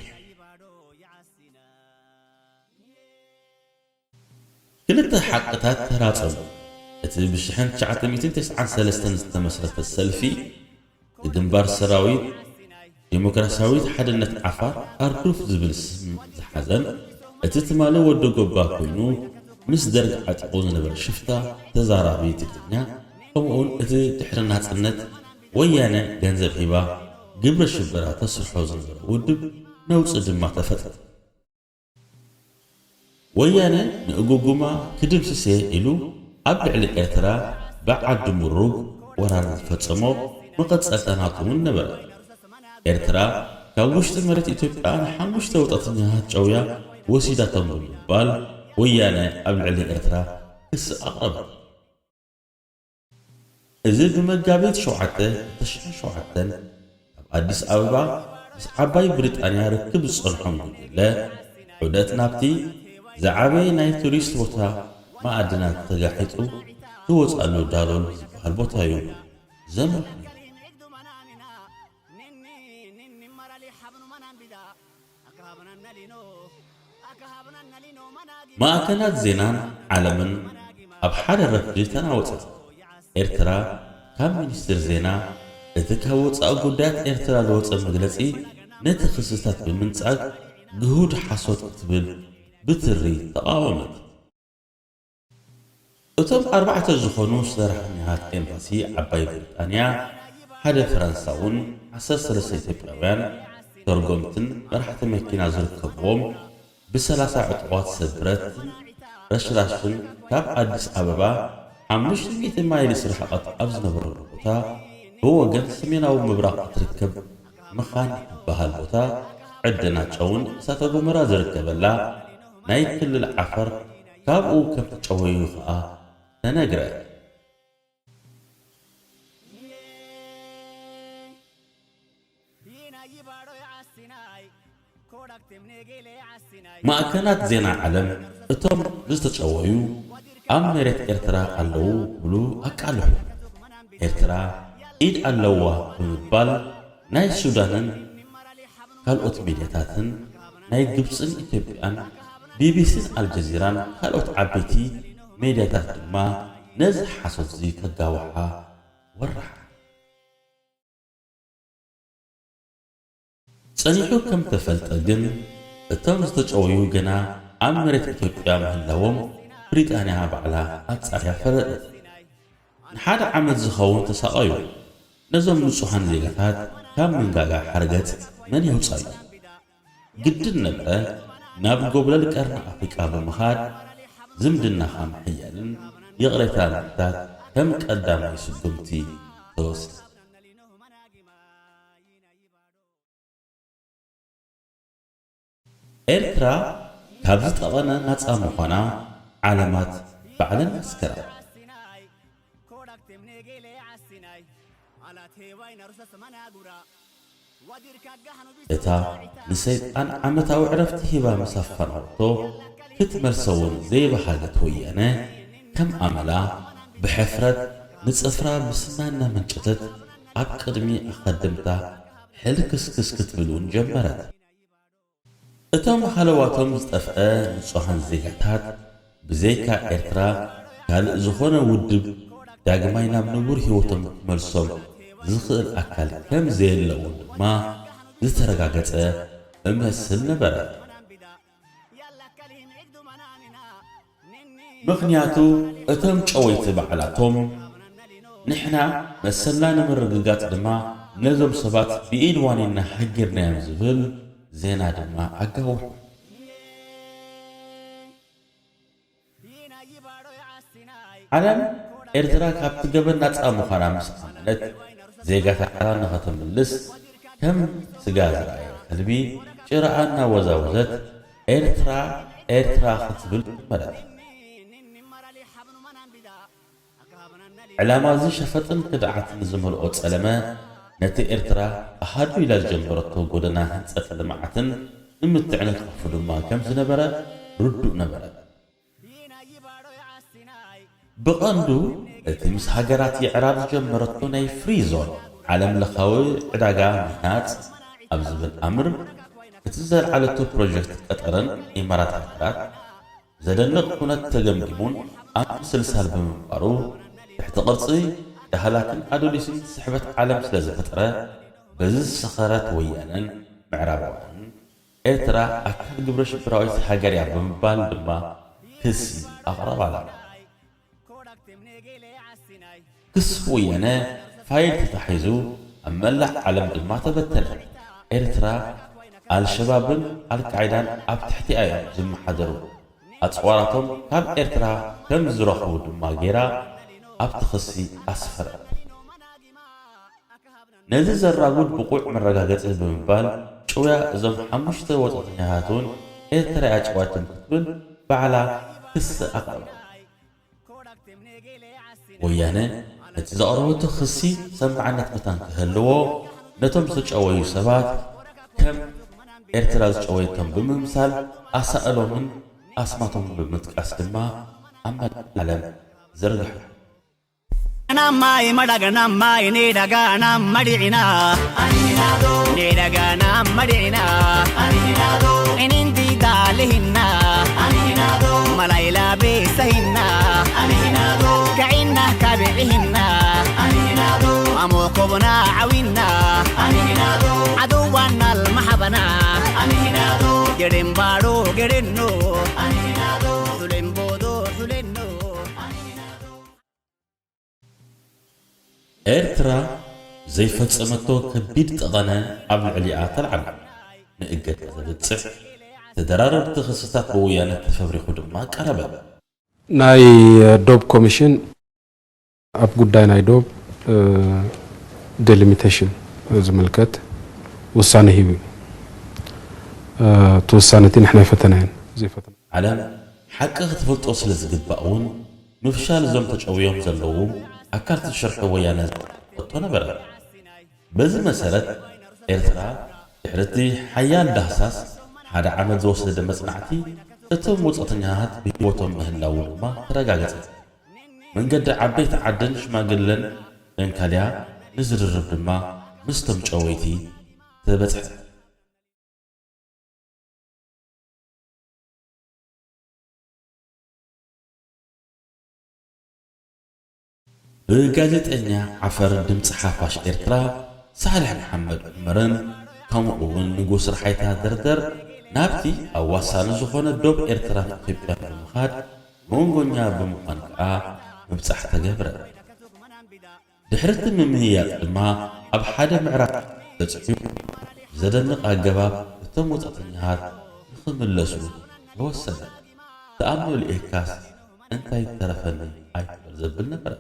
ክልተ ሓቅታት ተራጸሙ። እቲ ብ1993 ዝተመስረተ ሰልፊ ንግንባር ሰራዊት ዲሞክራሲያዊት ሓድነት ዓፋር ኣርዱፍ ዝብል ስም ዝሓዘን እቲ ትማሊ ወዲ ጎባ ኮይኑ ምስ ደርግ ዓጢቑ ዝነበረ ሽፍታ ተዛራቢ ትግርኛ፣ ከምኡውን እቲ ድሕሪ ናጽነት ወያነ ገንዘብ ሂባ ግብረ ሽበራ ተስርሖ ዝነበረ ውድብ ነውጺ ድማ ተፈጠረ። ወያነ ንእጉጉማ ክድምስስ እየ ኢሉ ኣብ ልዕሊ ኤርትራ ብዓዲ ምሩግ ወራር ዝፈጸሞ መቐጸልታ ናቱ እውን ነበረ። ኤርትራ ካብ ውሽጢ መሬት ኢትዮጵያ ንሓሙሽተ ወጻእተኛታት ጨውያ ወሲዳቶም ብምባል ወያነ ኣብ ልዕሊ ኤርትራ ክሲ ኣቕረበት። እዚ ብመጋቢት ሸውዓተ፣ ክልተ ሽሕን ሸውዓተን ኣብ ኣዲስ ኣበባ ምስ ዓባይ ብሪጣንያ ርክብ ዝጸንሖም ጉጅለ ዑደት ናብቲ ዝዓበየ ናይ ቱሪስት ቦታ ማዕድናት ተጋሒጡ ዝወጻሉ ዳሎል ዝበሃል ቦታ እዩ ዘምርሑ። ማእከናት ዜናን ዓለምን ኣብ ሓደ ረፍዲ ተናወጸ። ኤርትራ ካብ ሚኒስትር ዜና እቲ ካብ ወጻኢ ጉዳያት ኤርትራ ዝወጸ መግለጺ ነቲ ክስታት ብምንጻግ ግሁድ ሓሶት ክትብል ብትሪ ተቓወመት። እቶም ኣርባዕተ ዝኾኑ ሰራሕተኛታት ኤምባሲ ዓባይ ብሪጣንያ፣ ሓደ ፈረንሳውን ዓሰርተ ሰለስተ ኢትዮጵያውያን ተርጎምትን መራሕቲ መኪና ዝርከብዎም ብሰላሳ ዕጡቓት ሰብ ብረትን ረሽራሽን ካብ ኣዲስ ኣበባ ሓሙሽተ ሚእቲ ማይልስ ርሕቐት ኣብ ዝነበረሉ ቦታ ብወገን ሰሜናዊ ምብራቕ እትርከብ ምኻን እትበሃል ቦታ ዕደና ጨውን እሳተ ጎመራ ዝርከበላ ናይ ክልል ዓፈር ካብኡ ከም ተጨወዩ ኸኣ ተነግረ። ማእከናት ዜና ዓለም እቶም ዝተጨወዩ ኣብ መሬት ኤርትራ ኣለዉ ክብሉ ኣቃልሑ። ኤርትራ ኢድ ኣለዋ ብምባል ናይ ሱዳንን ካልኦት ሚድያታትን ናይ ግብጽን ኢትዮጵያን ቢቢሲን ኣልጀዚራን ካልኦት ዓበይቲ ሚድያታት ድማ ነዚ ሓሶትዚ ከጋውሓ ወርሓ። ጸኒሑ ከም ተፈልጠ ግን እቶም ዝተጨወዩ ገና ኣብ መሬት ኢትዮጵያ ምህላዎም ብሪጣንያ ባዕላ ኣጻርያ ፈለጠት። ንሓደ ዓመት ዝኸውን ተሳቐዩ። ነዞም ንጹሃን ዜጋታት ካብ መንጋጋ ሓርገጽ መን የውጻዩ? ግድን ነበረ ናብ ጎብለል ቀርኒ ኣፍሪቃ ብምኻድ ዝምድናኻ ምሕያልን ይቕሬታ ምሕታት ከም ቀዳማይ ስጉምቲ ተወስደ። ኤርትራ ካብ ዝጠቐነ ናጻ ምዃና ዓለማት ባዕለን መስከራ። እታ ንሰይጣን ዓመታዊ ዕረፍቲ ሂባ ምስ ኣፋነወቶ፣ ክትመልሶ እውን ዘይበሃገት ወያነ፣ ከም ኣመላ ብሕፍረት ንጽፍራ ምስና እናመንጨተት ኣብ ቅድሚ ኣኸድምታ ሕልክስክስ ክትብል እውን ጀመረት። እቶም ሃለዋቶም ዝጠፍአ ንጹሃን ዜጋታት ብዘይካ ኤርትራ ካልእ ዝኾነ ውድብ ዳግማይ ናብ ንቡር ህይወቶም ክመልሶም ዝኽእል ኣካል ከም ዘየለውን ድማ ዝተረጋገጸ እመስል ነበረ። ምኽንያቱ እቶም ጨወይቲ ባዕላቶም ንሕና መሰልና ንምርግጋጽ ድማ ነዞም ሰባት ብኢድ ዋኒንና ሃጊርናዮም ዝብል ዜና ድማ ኣጋውሑ። ዓለም ኤርትራ ካብቲ ገበን ናጻ ምዃና ምስ ኣመነት፣ ዜጋታታ ንኸተምልስ ከም ስጋ ዝረኣየ ከልቢ ጭራኣ እናወዛወዘት፣ ኤርትራ፣ ኤርትራ ክትብል ጀመረት። ዕላማ እዚ ሸፈጥን ክድዓትን ዝመልኦ ጸለመ፣ ነቲ ኤርትራ ኣሃዱ ኢላ ዝጀመረቶ ጎደና ህንጸትን ልምዓትን ንምትዕንቃፉ ድማ ከም ዝነበረ ርዱእ ነበረ። ብቐንዱ እቲ ምስ ሃገራት የዕራብ ዝጀመረቶ ናይ ፍሪ ዞን ዓለም ለኻዊ ዕዳጋ ምህናጽ፣ ኣብ ዝብል ኣምር እቲ ዘልዓለቶ ፕሮጀክት ቀጠረን ኢማራት ዓራት ዘደንቕ ኩነት ተገምጊሙን ኣብ ምስልሳል ብምንባሩ ትሕቲ ቅርጺ ዳህላክን ኣዶሊስን ስሕበት ዓለም ስለ ዝፈጠረ በዚ ዝሰኸረት ወያነን ምዕራባውያንን ኤርትራ ኣካል ግብረ ሽበራዊት ሃገር እያ ብምባል ድማ ክሲ ኣቕረባላ። ክሲ ወያነ ፋይል ተታሒዙ ኣብ መላእ ዓለም ድማ ተበተነ። ኤርትራ ኣልሸባብን ኣልቃይዳን ኣብ ትሕቲኣ እዮም ዝመሓደሩ። ኣጽዋራቶም ካብ ኤርትራ ከም ዝረኽቡ ድማ ጌራ ኣብቲ ክሲ ኣስፈረት። ነዚ ዘራጉድ ብቑዕ መረጋገጺ ብምባል ጭውያ እዞም ሓሙሽተ ወጻእተኛታት እውን ኤርትራ እያ ጨዋይቶም ክትብል ባዕላ ክሲ ኣቕረበት። ወያነ ነቲ ዘቕረበቶ ክሲ ሰማዕነት መታን ክህልዎ ነቶም ዝተጨወዩ ሰባት ከም ኤርትራ ዝጨወየቶም ብምምሳል ኣሳእሎምን ኣስማቶምን ብምጥቃስ ድማ ኣብ መላእ ዓለም ዘርግሐ። Namai madaga namai ni daga namadi ina. Ni daga namadi ina. Inindi dalihina. Malaila besahina. Kaina kabihinna. Amo kobna awinna. Aduwan al mahabana. Gedin baro gedin no. Hulen bodo hulen no. ኤርትራ ዘይፈጸመቶ ከቢድ ጠቐነ ኣብ ልዕሊኣ ተልዓለ። ንእገዳ ዘብጽሕ ተደራረብቲ ክስታት ብወያነ ተፈብሪኹ ድማ ቀረበ። ናይ ዶብ ኮሚሽን ኣብ ጉዳይ ናይ ዶብ ዴሊሚቴሽን ዝምልከት ውሳነ ሂቡ እዩ። እቲ ውሳነ እቲ ንሕና ኣይፈተናዮን ዘይፈተና ዓለም ሓቂ ክትፈልጦ ስለ ዝግባእ እውን ምፍሻል እዞም ተጨውዮም ዘለዉ ኣካልቲ ሽርሒ ወያነ ዘቶ ነበረ። በዚ መሰረት ኤርትራ ድሕሪ እቲ ሓያል ዳህሳስ ሓደ ዓመት ዝወሰደ መጽናዕቲ እቶም ወጻእተኛታት ብህይወቶም ምህላዉ ድማ ተረጋገጸ። መንገዲ ዓበይቲ ዓድን ሽማግለን ደንካልያ ንዝርርብ ድማ ምስቶም ጨወይቲ ተበጽሐ። ብጋዜጠኛ ዓፈር ድምፂ ሓፋሽ ኤርትራ ሳልሕ መሓመድ ዑመርን ከምኡ እውን ንጉስ ረሓይታ ደርደር ናብቲ ኣዋሳኒ ዝኾነ ዶብ ኤርትራን ኢትዮጵያን ብምኻድ መንጎኛ ብምዃን ከዓ ምብፃሕ ተገብረ። ድሕሪ እቲ ምምይያጥ ድማ ኣብ ሓደ ምዕራፍ በፂሑ ብዘደንቕ ኣገባብ እቶም ወፃእተኛታት ንኽምለሱ ተወሰነ። ተኣምኖ ልኢኽካስ እንታይ ተረፈኒ ኣይትበል ዘብል ነበረ።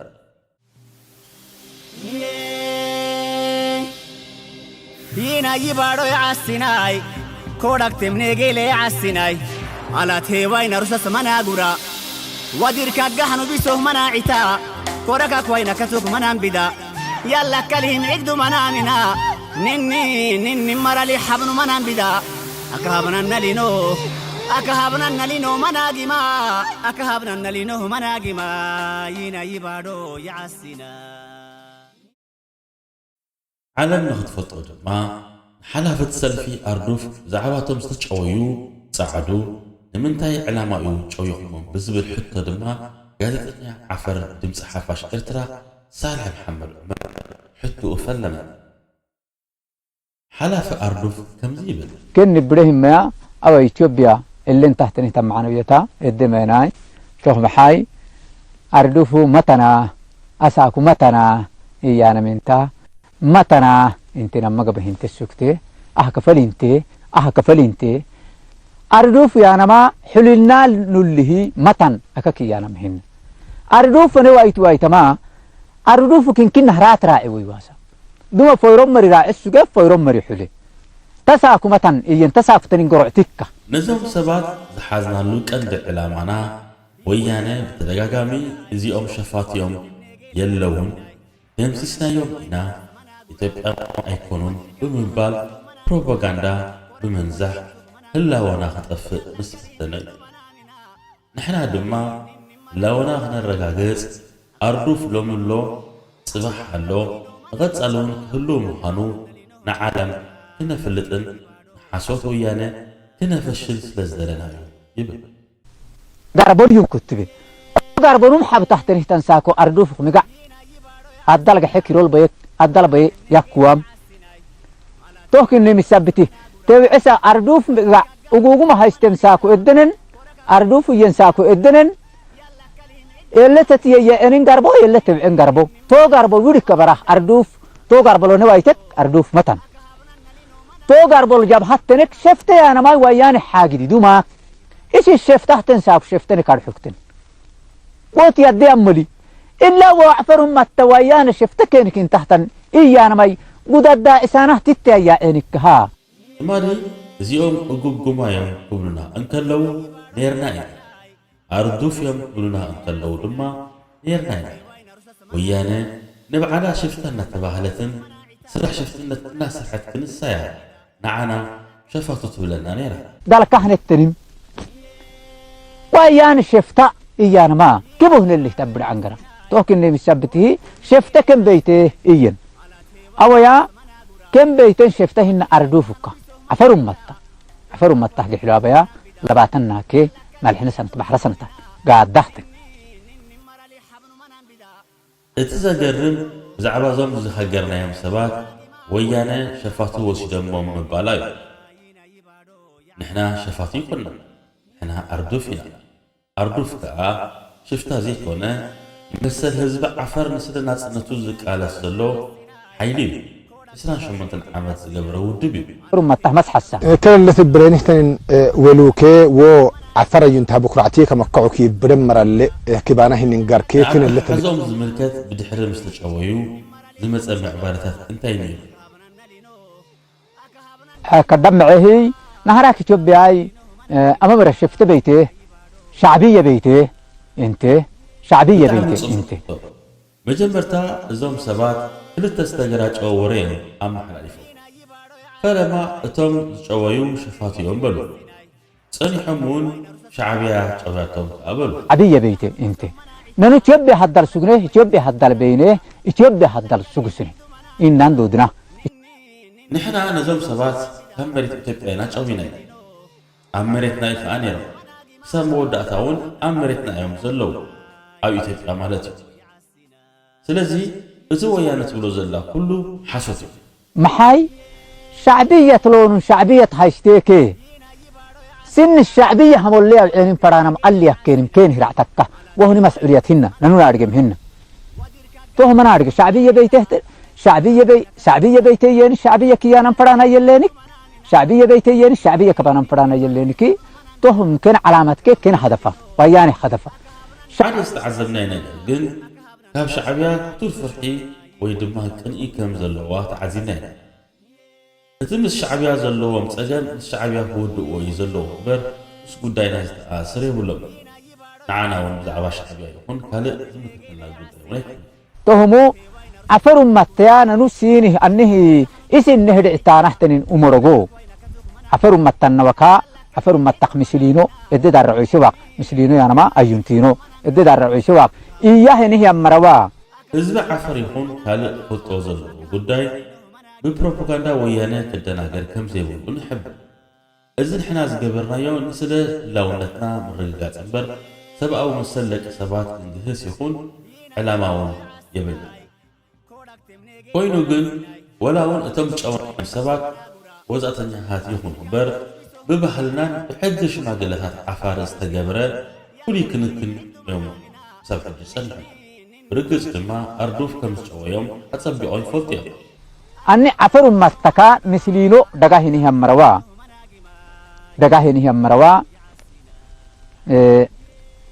Yina yibaro ya asinai kodak temne gele asinai alat hewai na rusas mana gura wadir kagga hanu biso mana ita koraka kwai na katuk mana bida yalla kalim igdu mana mina ninni ninni marali habnu mana bida akahabna nalino akahabna nalino mana gima akahabna nalino mana gima yina yibaro ya asina ዓለም ንኽትፈልጦ ድማ ንሓላፍቲ ሰልፊ ኣርዱፍ ብዛዕባቶም ዝተጨወዩ ጸዓዱ ንምንታይ ዕላማ እዩ ጨዊኹሞም ብዝብል ሕቶ ድማ ጋዜጠኛ ዓፈር ድምፂ ሓፋሽ ኤርትራ ሳልሕ መሓመድ ዑመር ሕቶኡ ፈለመ። ሓላፊ ኣርዱፍ ከምዚ ይብል። ግን ንብደህ መያ ኣብ ኢትዮጵያ እልን ታህተኒ ተማዓነብየታ እድመናይ ሾኽብሓይ ኣርዱፉ መተና ኣሳኩ መተና እያነ ምንታ መተና እንቴ ናብ መገበ ሂንቴ ሱክቴ ኣህ ከፈል እንቴ ኣህ ከፈል እንቴ ኣርዱፍ ያነማ ሕልልና ኑልሂ መታን ኣከክ ያነም ሂን ኣርዱፍ ፈነ ዋይቱ ዋይተማ ኣርዱፍ ክንኪን ናህራት ራዒ ወይዋሳ ዱመ ፎይሮም መሪ ራዒ ሱገ ፎይሮም መሪ ሑሌ ተሳኩ መታን እየን ተሳኩተን እንገሮዕ ቲካ ነዞም ሰባት ዝሓዝናሉ ቀንዲ ዕላማና ወያነ ብተደጋጋሚ እዚኦም ሸፋትዮም የለውን ደምሲስናዮም ኢና ኢትዮጵያውያን ኣይኮኑን ብምባል ፕሮፓጋንዳ ብምንዛሕ ህላወና ክጠፍእ ምስ ፈተነ እዩ። ንሕና ድማ ህላወና ክነረጋግጽ ኣርዱፍ ሎሚ ኣሎ ጽባሕ ኣሎ ንቐጻሊ እውን ክህልው ምዃኑ ንዓለም ክነፍልጥን ንሓሶት ወያነ ክነፈሽል ስለ ዝደለና እዩ ይብል። ጋርቦን ይንኩት ትብል። ጋርቦኑም ሓብታህ ተኒህ ተንሳኮ ኣርዱፍ ሚጋዕ ኣዳል ገሐ ኪሮል በየት ኣዳል በየ ያኩዋም ቶህኪን ነሚሳብቲ ተብዕሳ ኣርዱፍ ሚጋዕ እጉጉም ሃይስተንሳኮ እድንን ኣርዱፍ እየንሳኮ እድንን የለ ተትየየ እንን ጋርቦ የለ ተብዕን ጋርቦ ቶ ጋርቦ ውድ ከበራህ ኣርዱፍ ቶ ጋርቦ ሎነ ዋይተክ ኣርዱፍ መታን ቶጋር ቦል ጃብሃት ተነክ ሸፍተ ያነማይ ዋያነ ሓጊዲ ዱማ እሺ ሸፍታህ ተንሳብ ሸፍተነ ካርሑክትን ቦት ያደ ያመሊ እላ ወዕፈሩም ማተ ዋያነ ሸፍተ ከንክ እንታህተን እያነማይ ጉዳዳ እሳናህ ትተያያ ኤንክሃ። ትማሊ እዚኦም እጉብጉማ እዮም ክብሉና እንከለዉ ኔርና ኢና። ኣርዱፍ እዮም ክብሉና እንከለዉ ድማ ኔርና ኢና። ወያነ ንባዕላ ሽፍታ እናተባህለትን ስራሕ ሽፍትነት እናሰርሐት ክንሳ እያ ንዓና ሸፋቱ ትብለና ነይራ። ዳልካህነትንም ዋያን ሸፍታ እያንማ ክቡህ ንልህ ተብድ ዓንገራ ቶክን ነሚሳብትሂ ሸፍተ ከም በይተ እየን ኣወያ ከም በይተን ሸፍተ ህነ ኣርዱፍ እኳ ዓፈር ኡመታ ዓፈር ኡመታ ጊሕሎ ኣበያ ለባተን ናኬ መልሕነ ሰንት ባሕረ ሰንታ ጋዳህትን እቲ ዘገርም ብዛዕባ እዞም ዝሃገርናዮም ሰባት ወያነ ሸፋቱ ወሲዶሞም ምባላ እዩ። ንሕና ሸፋቱ ኣይኮንና፣ ንሕና ኣርዱፍ ኢና። ኣርዱፍ ከኣ ሽፍታ ዘይኮነ መሰል ህዝቢ ዓፈር ንስለ ናጽነቱ ዝቃለስ ዘሎ ሓይሊ እዩ። ዕስራን ሸሞንተን ዓመት ዝገበረ ውድብ እዩ። ሩመታህ መስሓሳ ከለለት ብሬኒህተንን ወሉኬ ዎ ዓፈር ኣዩንታ ብኩራዕቲ ከመከዑኪ ብደመራለ ኪባና ሂኒንጋርኬ ክነለት ሕዞም ዝምልከት ብድሕሪ ምስ ተጨወዩ ዝመጸ ምዕባለታት እንታይ ነይሩ? ከዳምዐ ህይ ናህራክ ኢትዮጵያይ ኣመመረ ሽፍት በይቴ ሻዕብየ በይቴ እንቴ ሻዕብየ በይቴ እንቴ መጀመርታ እዞም ሰባት ክልተ ዝተገራጨወ ወረ እዮም ኣመሓላሊፎም። ፈለማ እቶም ዝጨወዩ ሸፋቱ እዮም በሉ። ጸኒሖም እውን ሻዕብያ ጨውያቶም ከኣ በሉ። ዓብየ በይቴ እንቴ ነኑ ኢትዮጵያ ሃዳል ሱግነ ኢትዮጵያ ሃዳል በይነ ኢትዮጵያ ሃዳል ሱጉስነ ኢናን ዶድና ንሕና ነዞም ሰባት ካብ መሬት ኢትዮጵያ ኢና ጨዊናዮም። ኣብ መሬትና እዩ ከኣ ነይሮም። ክሳብ መወዳእታ እውን ኣብ መሬትና እዮም ዘለዉ። ኣብ ኢትዮጵያ ማለት እዩ። ስለዚ እቲ ወያነ ትብሎ ዘላ ኩሉ ሓሶት እዩ። ምሓይ ሻዕብያ ትለውኑ ሻዕብያ ትሃይሽቴኬ ስኒ ሻዕብያ ሃሞለይ ኣብ ዔኒም ፈራናም ኣልያ ኬኒም ኬን ሂራዕታካ ወሁኒ መስዑልየት ሂና ነኑና ኣድገም ሂና ቶህ መና ኣድገ ሻዕብያ በይተህት ሻዕብያ በይ ሻዕብያ በይተየኒ ሻዕብያ ክያናም ፈራና የለኒክ ሻዕብያ በይተየኒ ሻዕብያ ከባናም ፈራና የለኒኪ ቶህ ምከን ዓላማትከ ኬን ሃደፋ ዋያኔ ሃደፋ ሓደ ዝተዓዘብናዮ ነገር ግን ካብ ሻዕብያ ክቱር ፍርሒ ወይ ድማ ቅንኢ ከም ዘለዋ ተዓዚብና ኢና። እቲ ምስ ሻዕብያ ዘለዎም ጸገም ምስ ሻዕብያ ክውድእዎ እዩ ዘለዎ እምበር ምስ ጉዳይና ዝተኣሳሰር የብሎምን። ንዓና እውን ብዛዕባ ሻዕብያ ይኹን ካልእ ዝምልከተና ጉዳይ እውን ኣይኮነን። ተህሙ ዓፈር ኡመተያ ነኑ ሲኒ ኣኒህ ኢሲ እነህ ድዕታናህ ተኒን ኡመረጎ ዓፈር ኡመተን ነወካ ዓፈር ኡመተኽ ምስሊኖ እድ ዳረዑ ይሽባክ ምስሊኖ ያነማ ኣዩንቲኖ እድ ዳረዑ ይሽባክ እያህ እኒህ ያመረዋ ህዝቢ ዓፈር ይኹን ካልእ ክፈልጦ ዘለዎ ጉዳይ ብፕሮፓጋንዳ ወያነ ክደናገር ከምዘይብሉ ንሕብር። እዚ ንሕና ዝገበርናዮ ንስለ ህላውነትና ምርግጋጽ እምበር ሰብኣዊ መሰል ደቂ ሰባት ክንግህስ ይኹን ዕላማ እውን የብልናን። ኮይኑ ግን ወላ እውን እቶም ዝጨወናዮም ሰባት ወጻእተኛታት ይኹኑ እምበር ብባህልናን ብሕጊ ሽማግለታት ዓፋር ዝተገብረ ፍሉይ ክንክን እዮም ክሳብ ሕጂ ጸኒሖም። ብርግጽ ድማ ኣርዱፍ ከም ዝጨወዮም ኣጸቢቖም ይፈልጡ እዮም። ኣኒ ዓፈር ኡማትተካ ምስሊኖ ደጋሂኒ ሄመረዋ ደጋሂኒ ሄመረዋ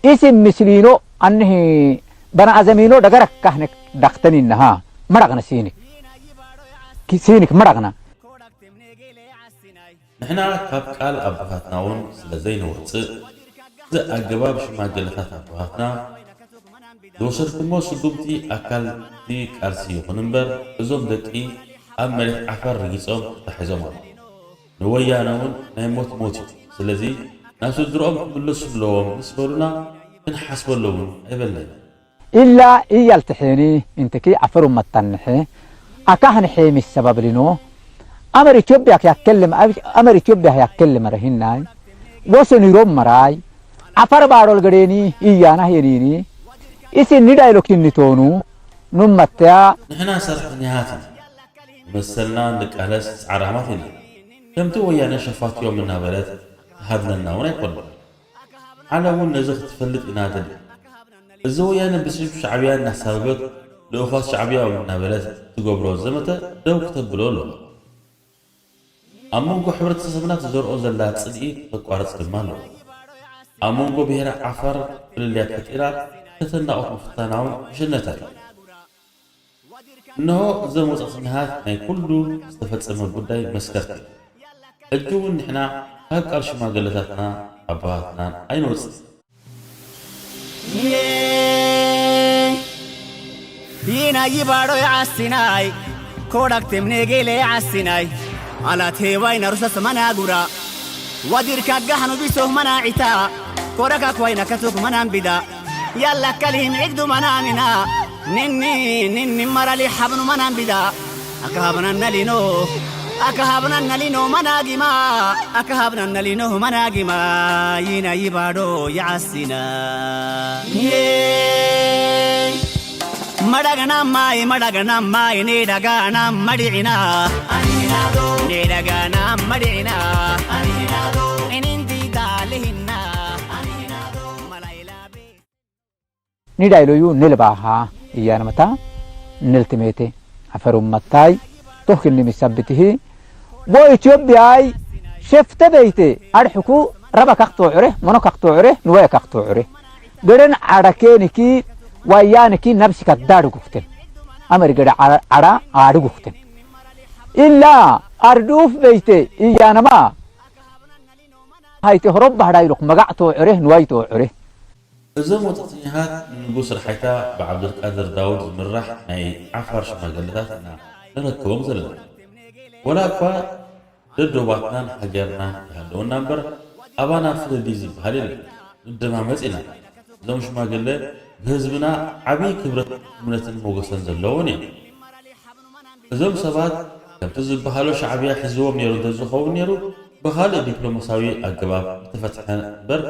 ኢሲ ምስሊኖ ኣንሂ በና ኣዘሚኖ ደገረካህነክ ዳክተኒነሃ መራቕነ ሲኒክ ሲኒክ መራቕና ንሕና ካብ ቃል ኣቦታትና እውን ስለ ዘይንወጽእ፣ እዚ ኣገባብ ሽማግለታት ኣቦታትና ዝወሰድኩሞ ስጉምቲ ኣካል እቲ ቃልሲ ይኹን እምበር፣ እዞም ደቂ ኣብ መሬት ዓፋር ረጊጾም ተታሒዞም ኣለዉ። ንወያነ እውን ናይ ሞት ሞት እዩ። ስለዚ ናብ ስድርኦም ክምለሱ ኣለዎም ምስ በሉና ክንሓስበሉ እውን ኣይበልናን ኢና። ኢላ ኢያልትሕኒ እንትኪ ዓፈሩ መታንሐ ኣካህንሐ ሚስ ሰባብሊኖ ኣመር ኢትዮጵያ ክያከልም ኣመር ኢትዮጵያ ያከልም ረሂናይ ወሰን ይሮም መራይ ዓፈር ባሮል ገዴኒ እያና ሄኒኒ ኢሲ ንዳይሎ ኪኒቶኑ ኑመተያ። ንሕና ሰራሕተኛታት ኢና። ንመሰልና ንቃለስ ጻዕራማት ኢና። ከምቲ ወያነ ሸፋትዮም እናበለት ትሃድነና እውን ኣይኮነን። ዓለም እውን ነዚ ክትፈልጥ ኢና ደሊ። እዚ ወያነ ብስም ሻዕብያ እናሳበበት ልኡኻት ሻዕብያ እዮም እናበለት ትገብሮ ዘመተ ደው ክተብሎ ኣለዋ። ኣብ መንጎ ሕብረተሰብና ትዘርኦ ዘላ ጽልኢ ከቋርጽ ድማ ኣለዎ። ኣብ መንጎ ብሄረ ዓፋር ፍልልያት ፈጢራ ከተናቑት ምፍታና እውን ዕሽነታ እዩ። እንሆ እዞም ወጻእተኛታት ናይ ኩሉ ዝተፈጸመ ጉዳይ መስከርቲ እዮም። ሕጂ እውን ንሕና ካብ ቃል ሽማግለታትና ኣቦታትናን ኣይንወጽእ። Yina yibaro asinai kodak temne gele asinai ala te wai na rusa samana gura wadir ka gahnu biso mana ita kodak kwai na katuk mana bida yalla kalhim igdu mana mina ninni ninni marali habnu mana bida akahabnan nalino akahabnan nalino managima akahabnan nalino managima yina yibado yasina ye madagana mai madagana mai ne dagana madina ne dagana madina inindi dalihina malaila be ንዳይሎዩ ንልባኻ እያነመታ ንልትሜቴ ዓፈሩ መታይ ቶኽኒ ሚሳብትሂ ቦ ኢትዮጵያይ ሸፍተ በይቴ ኣድሕኩ ረበ ካክቶ ዕሬ ሞኖ ካክቶ ዕሬ ንወየ ካክቶ ዕሬ ገደን ዓዳኬንኪ ዋያንኪ ነብሲ ከዳድጉክትን ኣመሪ ገደ ዓዳ ኣድጉክትን ኢላ ኣርዱፍ በይቴ እያነማ ሃይቲ ሆሮብ ባህዳይሉክ መጋዕቶ ዕሬ ንዋይቶ ዕሬ እዞም ወጻእተኛታት ንንጉስ ረሓይታ ብዓብዱልቃድር ዳውድ ዝምራሕ ናይ ዓፋር ሽማግለታት ኢና ንረክቦም ዘለና። ወላ እኳ ደዶባትናን ሃገርናን ይሃለወና እምበር ኣባና ፍልልይ ዝበሃል የለን። ንደማመጽ ኢና። እዞም ሽማግለ ብህዝብና ዓብዪ ክብረት እምነትን ሞገሰን ዘለዎም እዮም። እዞም ሰባት ከምቲ ዝበሃሎ ሻዕብያ ሒዝዎም ነይሩ እንተዝኸውን ነይሩ ብኻልእ ዲፕሎማሳዊ ኣገባብ ምተፈትሐ እምበር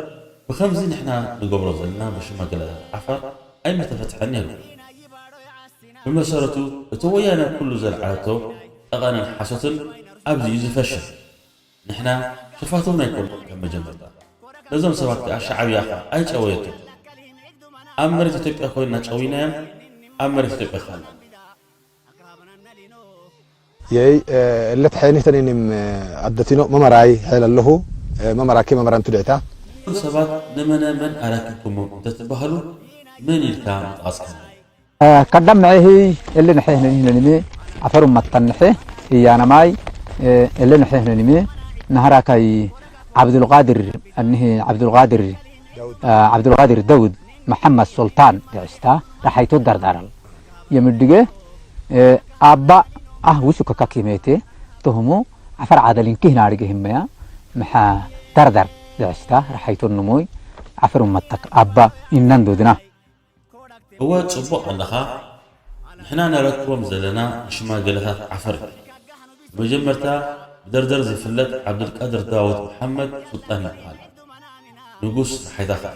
ብኸምዚ ንሕና ንገብሮ ዘለና ብሽማግለታት ዓፋር ኣይምተፈትሐን ነይሩ። ብመሰረቱ እቲ ወያነ ኩሉ ዘልዓለቶ ጠቐነን ሓሶትን ኣብዚ እዩ ዝፈሽል። ንሕና ሸፋቶም ኣይኮን ከም መጀመርታ ነዞም ሰባት ከዓ ሻዕብያ ከዓ ኣይጨወየቶም። ኣብ መሬት ኢትዮጵያ ኮይንና ጨዊናዮም ኣብ መሬት ኢትዮጵያ ካለ የይ እለት ሐይኒ ተኔኒም ኣደቲኖ መመራይ ሐይል ኣለኹ መመራኪ መመራን ትድዕታ ሰባት ንመነ መን ኣረኪብኩሞ እንተትበሃሉ መን ኢልካ ምጥቓስ ከሎ ከዳም ንሕሂ እሊ ንሕህ ንንህንንሚ ዓፈሩ መተንሒ እያነማይ እሊ ንሕህ ንንሚ ናህራካይ ዓብዱልቃድር እኒህ ዓብዱልቃድር ዓብዱልቃድር ደውድ መሐመድ ሱልጣን ድዕስታ ራሓይቶ ደርዳራል የምድገ ኣባ ኣህ ውሱ ከካኪሜቴ ተህሙ ዓፈር ዓደሊን ኪህና ኣድገ ህመያ ምሓ ደርዳር ድዕስታ ራሓይቶ ንሞይ ዓፈር መተክ ኣባ ኢናን ዶድና እወ ጽቡቕ ኣለኻ። ንሕና ነረክቦም ዘለና ንሽማግለታት ዓፈር እዩ። ብመጀመርታ ብደርደር ዝፍለጥ ዓብዱልቃድር ዳውድ መሓመድ ሱልጣን ይበሃል። ንጉስ ራሓይታ ኸኣ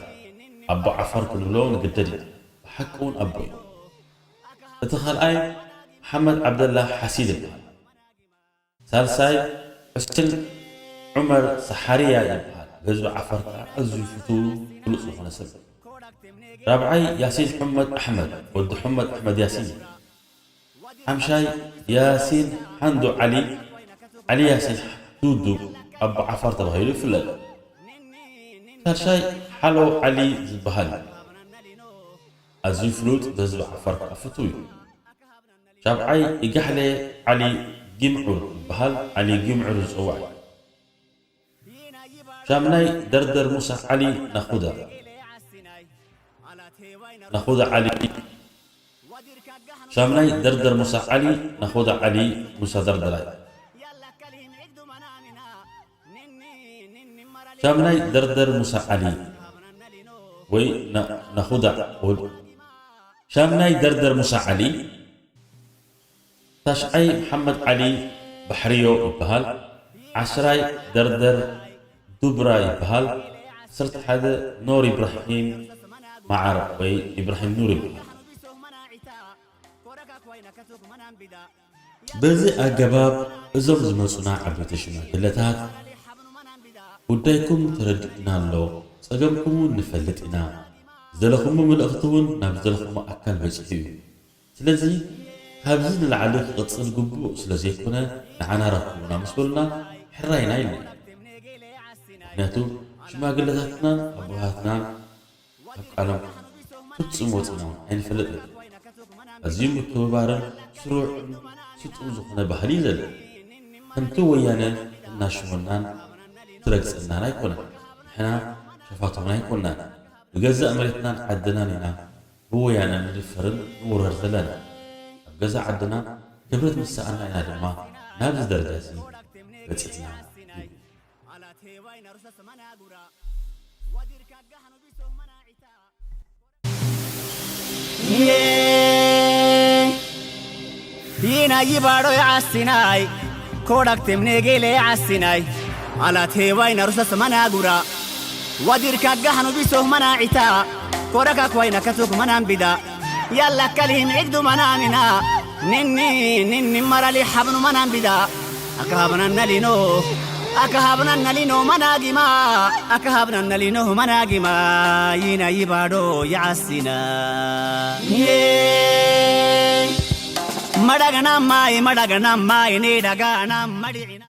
ኣቦ ዓፋር ክንብሎ ንግደድ ኢና። ብሓቂ እውን ኣቦ እዩ። እቲ ኻልኣይ መሓመድ ዓብደላ ሓሲድ ይበሃል። ሳልሳይ ሑሴን ዑመር ሰሓርያ ይበሃል። ብህዝቢ ዓፋር ከኣ ኣዝዩ ፍቱው ፍሉጥ ዝኾነ ሰብ እዩ። ራብዓይ ያሲን ሑመድ ኣሕመድ ወዲ ሑመድ ኣሕመድ ያሲን እዩ። ሓምሻይ ያሲን ሓንዱ ዓሊ ዓሊ ያሲን ዱዱ ኣቦ ዓፋር ተባሂሉ ይፍለጥ። ሻድሻይ ሓሎ ዓሊ ዝበሃል እዩ። ኣዝዩ ፍሉጥ ብህዝቢ ዓፋር ከኣ ፍቱው እዩ። ሻብዓይ ኢጋሕለ ዓሊ ጊምዑር ይበሃል ዓሊ ጊምዑር ዝጽዋዕ እዩ። ሻምናይ ደርደር ሙሳ ዓሊ ናኹዳ ናኹዳ ዓሊ ሻምናይ ደርደር ሙሳ ዓሊ ናኹዳ ዓሊ ሙሳ ደርደራይ ሻምናይ ደርደር ሙሳ ዓሊ ወይ ናኹዳ ወልዱ ሻምናይ ደርደር ሙሳ ዓሊ ታሽዓይ መሓመድ ዓሊ ባሕርዮ ይበሃል። ዓስራይ ደርደር ዱብራ ይበሃል። ዓሰርተ ሓደ ኖር ኢብራሂም መዓር ወይ ኢብራሂም ኑር ይበሃል። በዚ ኣገባብ እዞም ዝመጹና ዓበይቲ ሽማግለታት ጉዳይኩም ተረዲእና ኣሎ፣ ጸገምኩም እውን ንፈልጥ ኢና፣ ዝደለኹሞ መልእኽቲ እውን ናብ ዝደለኹሞ ኣካል በጺሑ እዩ። ስለዚ ካብዚ ንላዕሊ ክቕጽል ግቡእ ስለ ዘይኮነ ንዓና ረኽቡና ምስ በሉና ሕራይና ኢልና። ምኽንያቱ ሽማግለታትናን ኣቦታትናን ካብ ቃሎም ፍጹም ወጺና እውን ኣይንፈልጥን። ኣዝዩ ምክብባርን ስሩዕን ስጡም ዝኾነ ባህሊ እዩ ዘለና። ከምቲ ወያነ እናሽሞናን ትረግጸናን ኣይኮነን። ንሕና ሸፋቶና ኣይኮናን። ብገዛእ መሬትናን ዓድናን ኢና ብወያነ ንድፈርን ንውረር ዘለና። ኣብ ገዛ ዓድና ክብረት ምስ ሰኣና ኢና ድማ ናብዚ ደረጃ እዚ በጺሕና። Yee. Yina yibado ya asinai. Kodak temne gele asinai. Ala te wai na rusa samana gura. Wadir ka gahanu biso mana ita. Kodak akwai na katuk mana bida. Yalla kalim igdu mana mina. Ninni ninni marali habnu mana bida. Akahabnan nalino. Akahabnan nalino managima. Akahabnan nalino managima. Yina yibado ya asina. Ye. Madagana mai madagana mai ne dagana madina.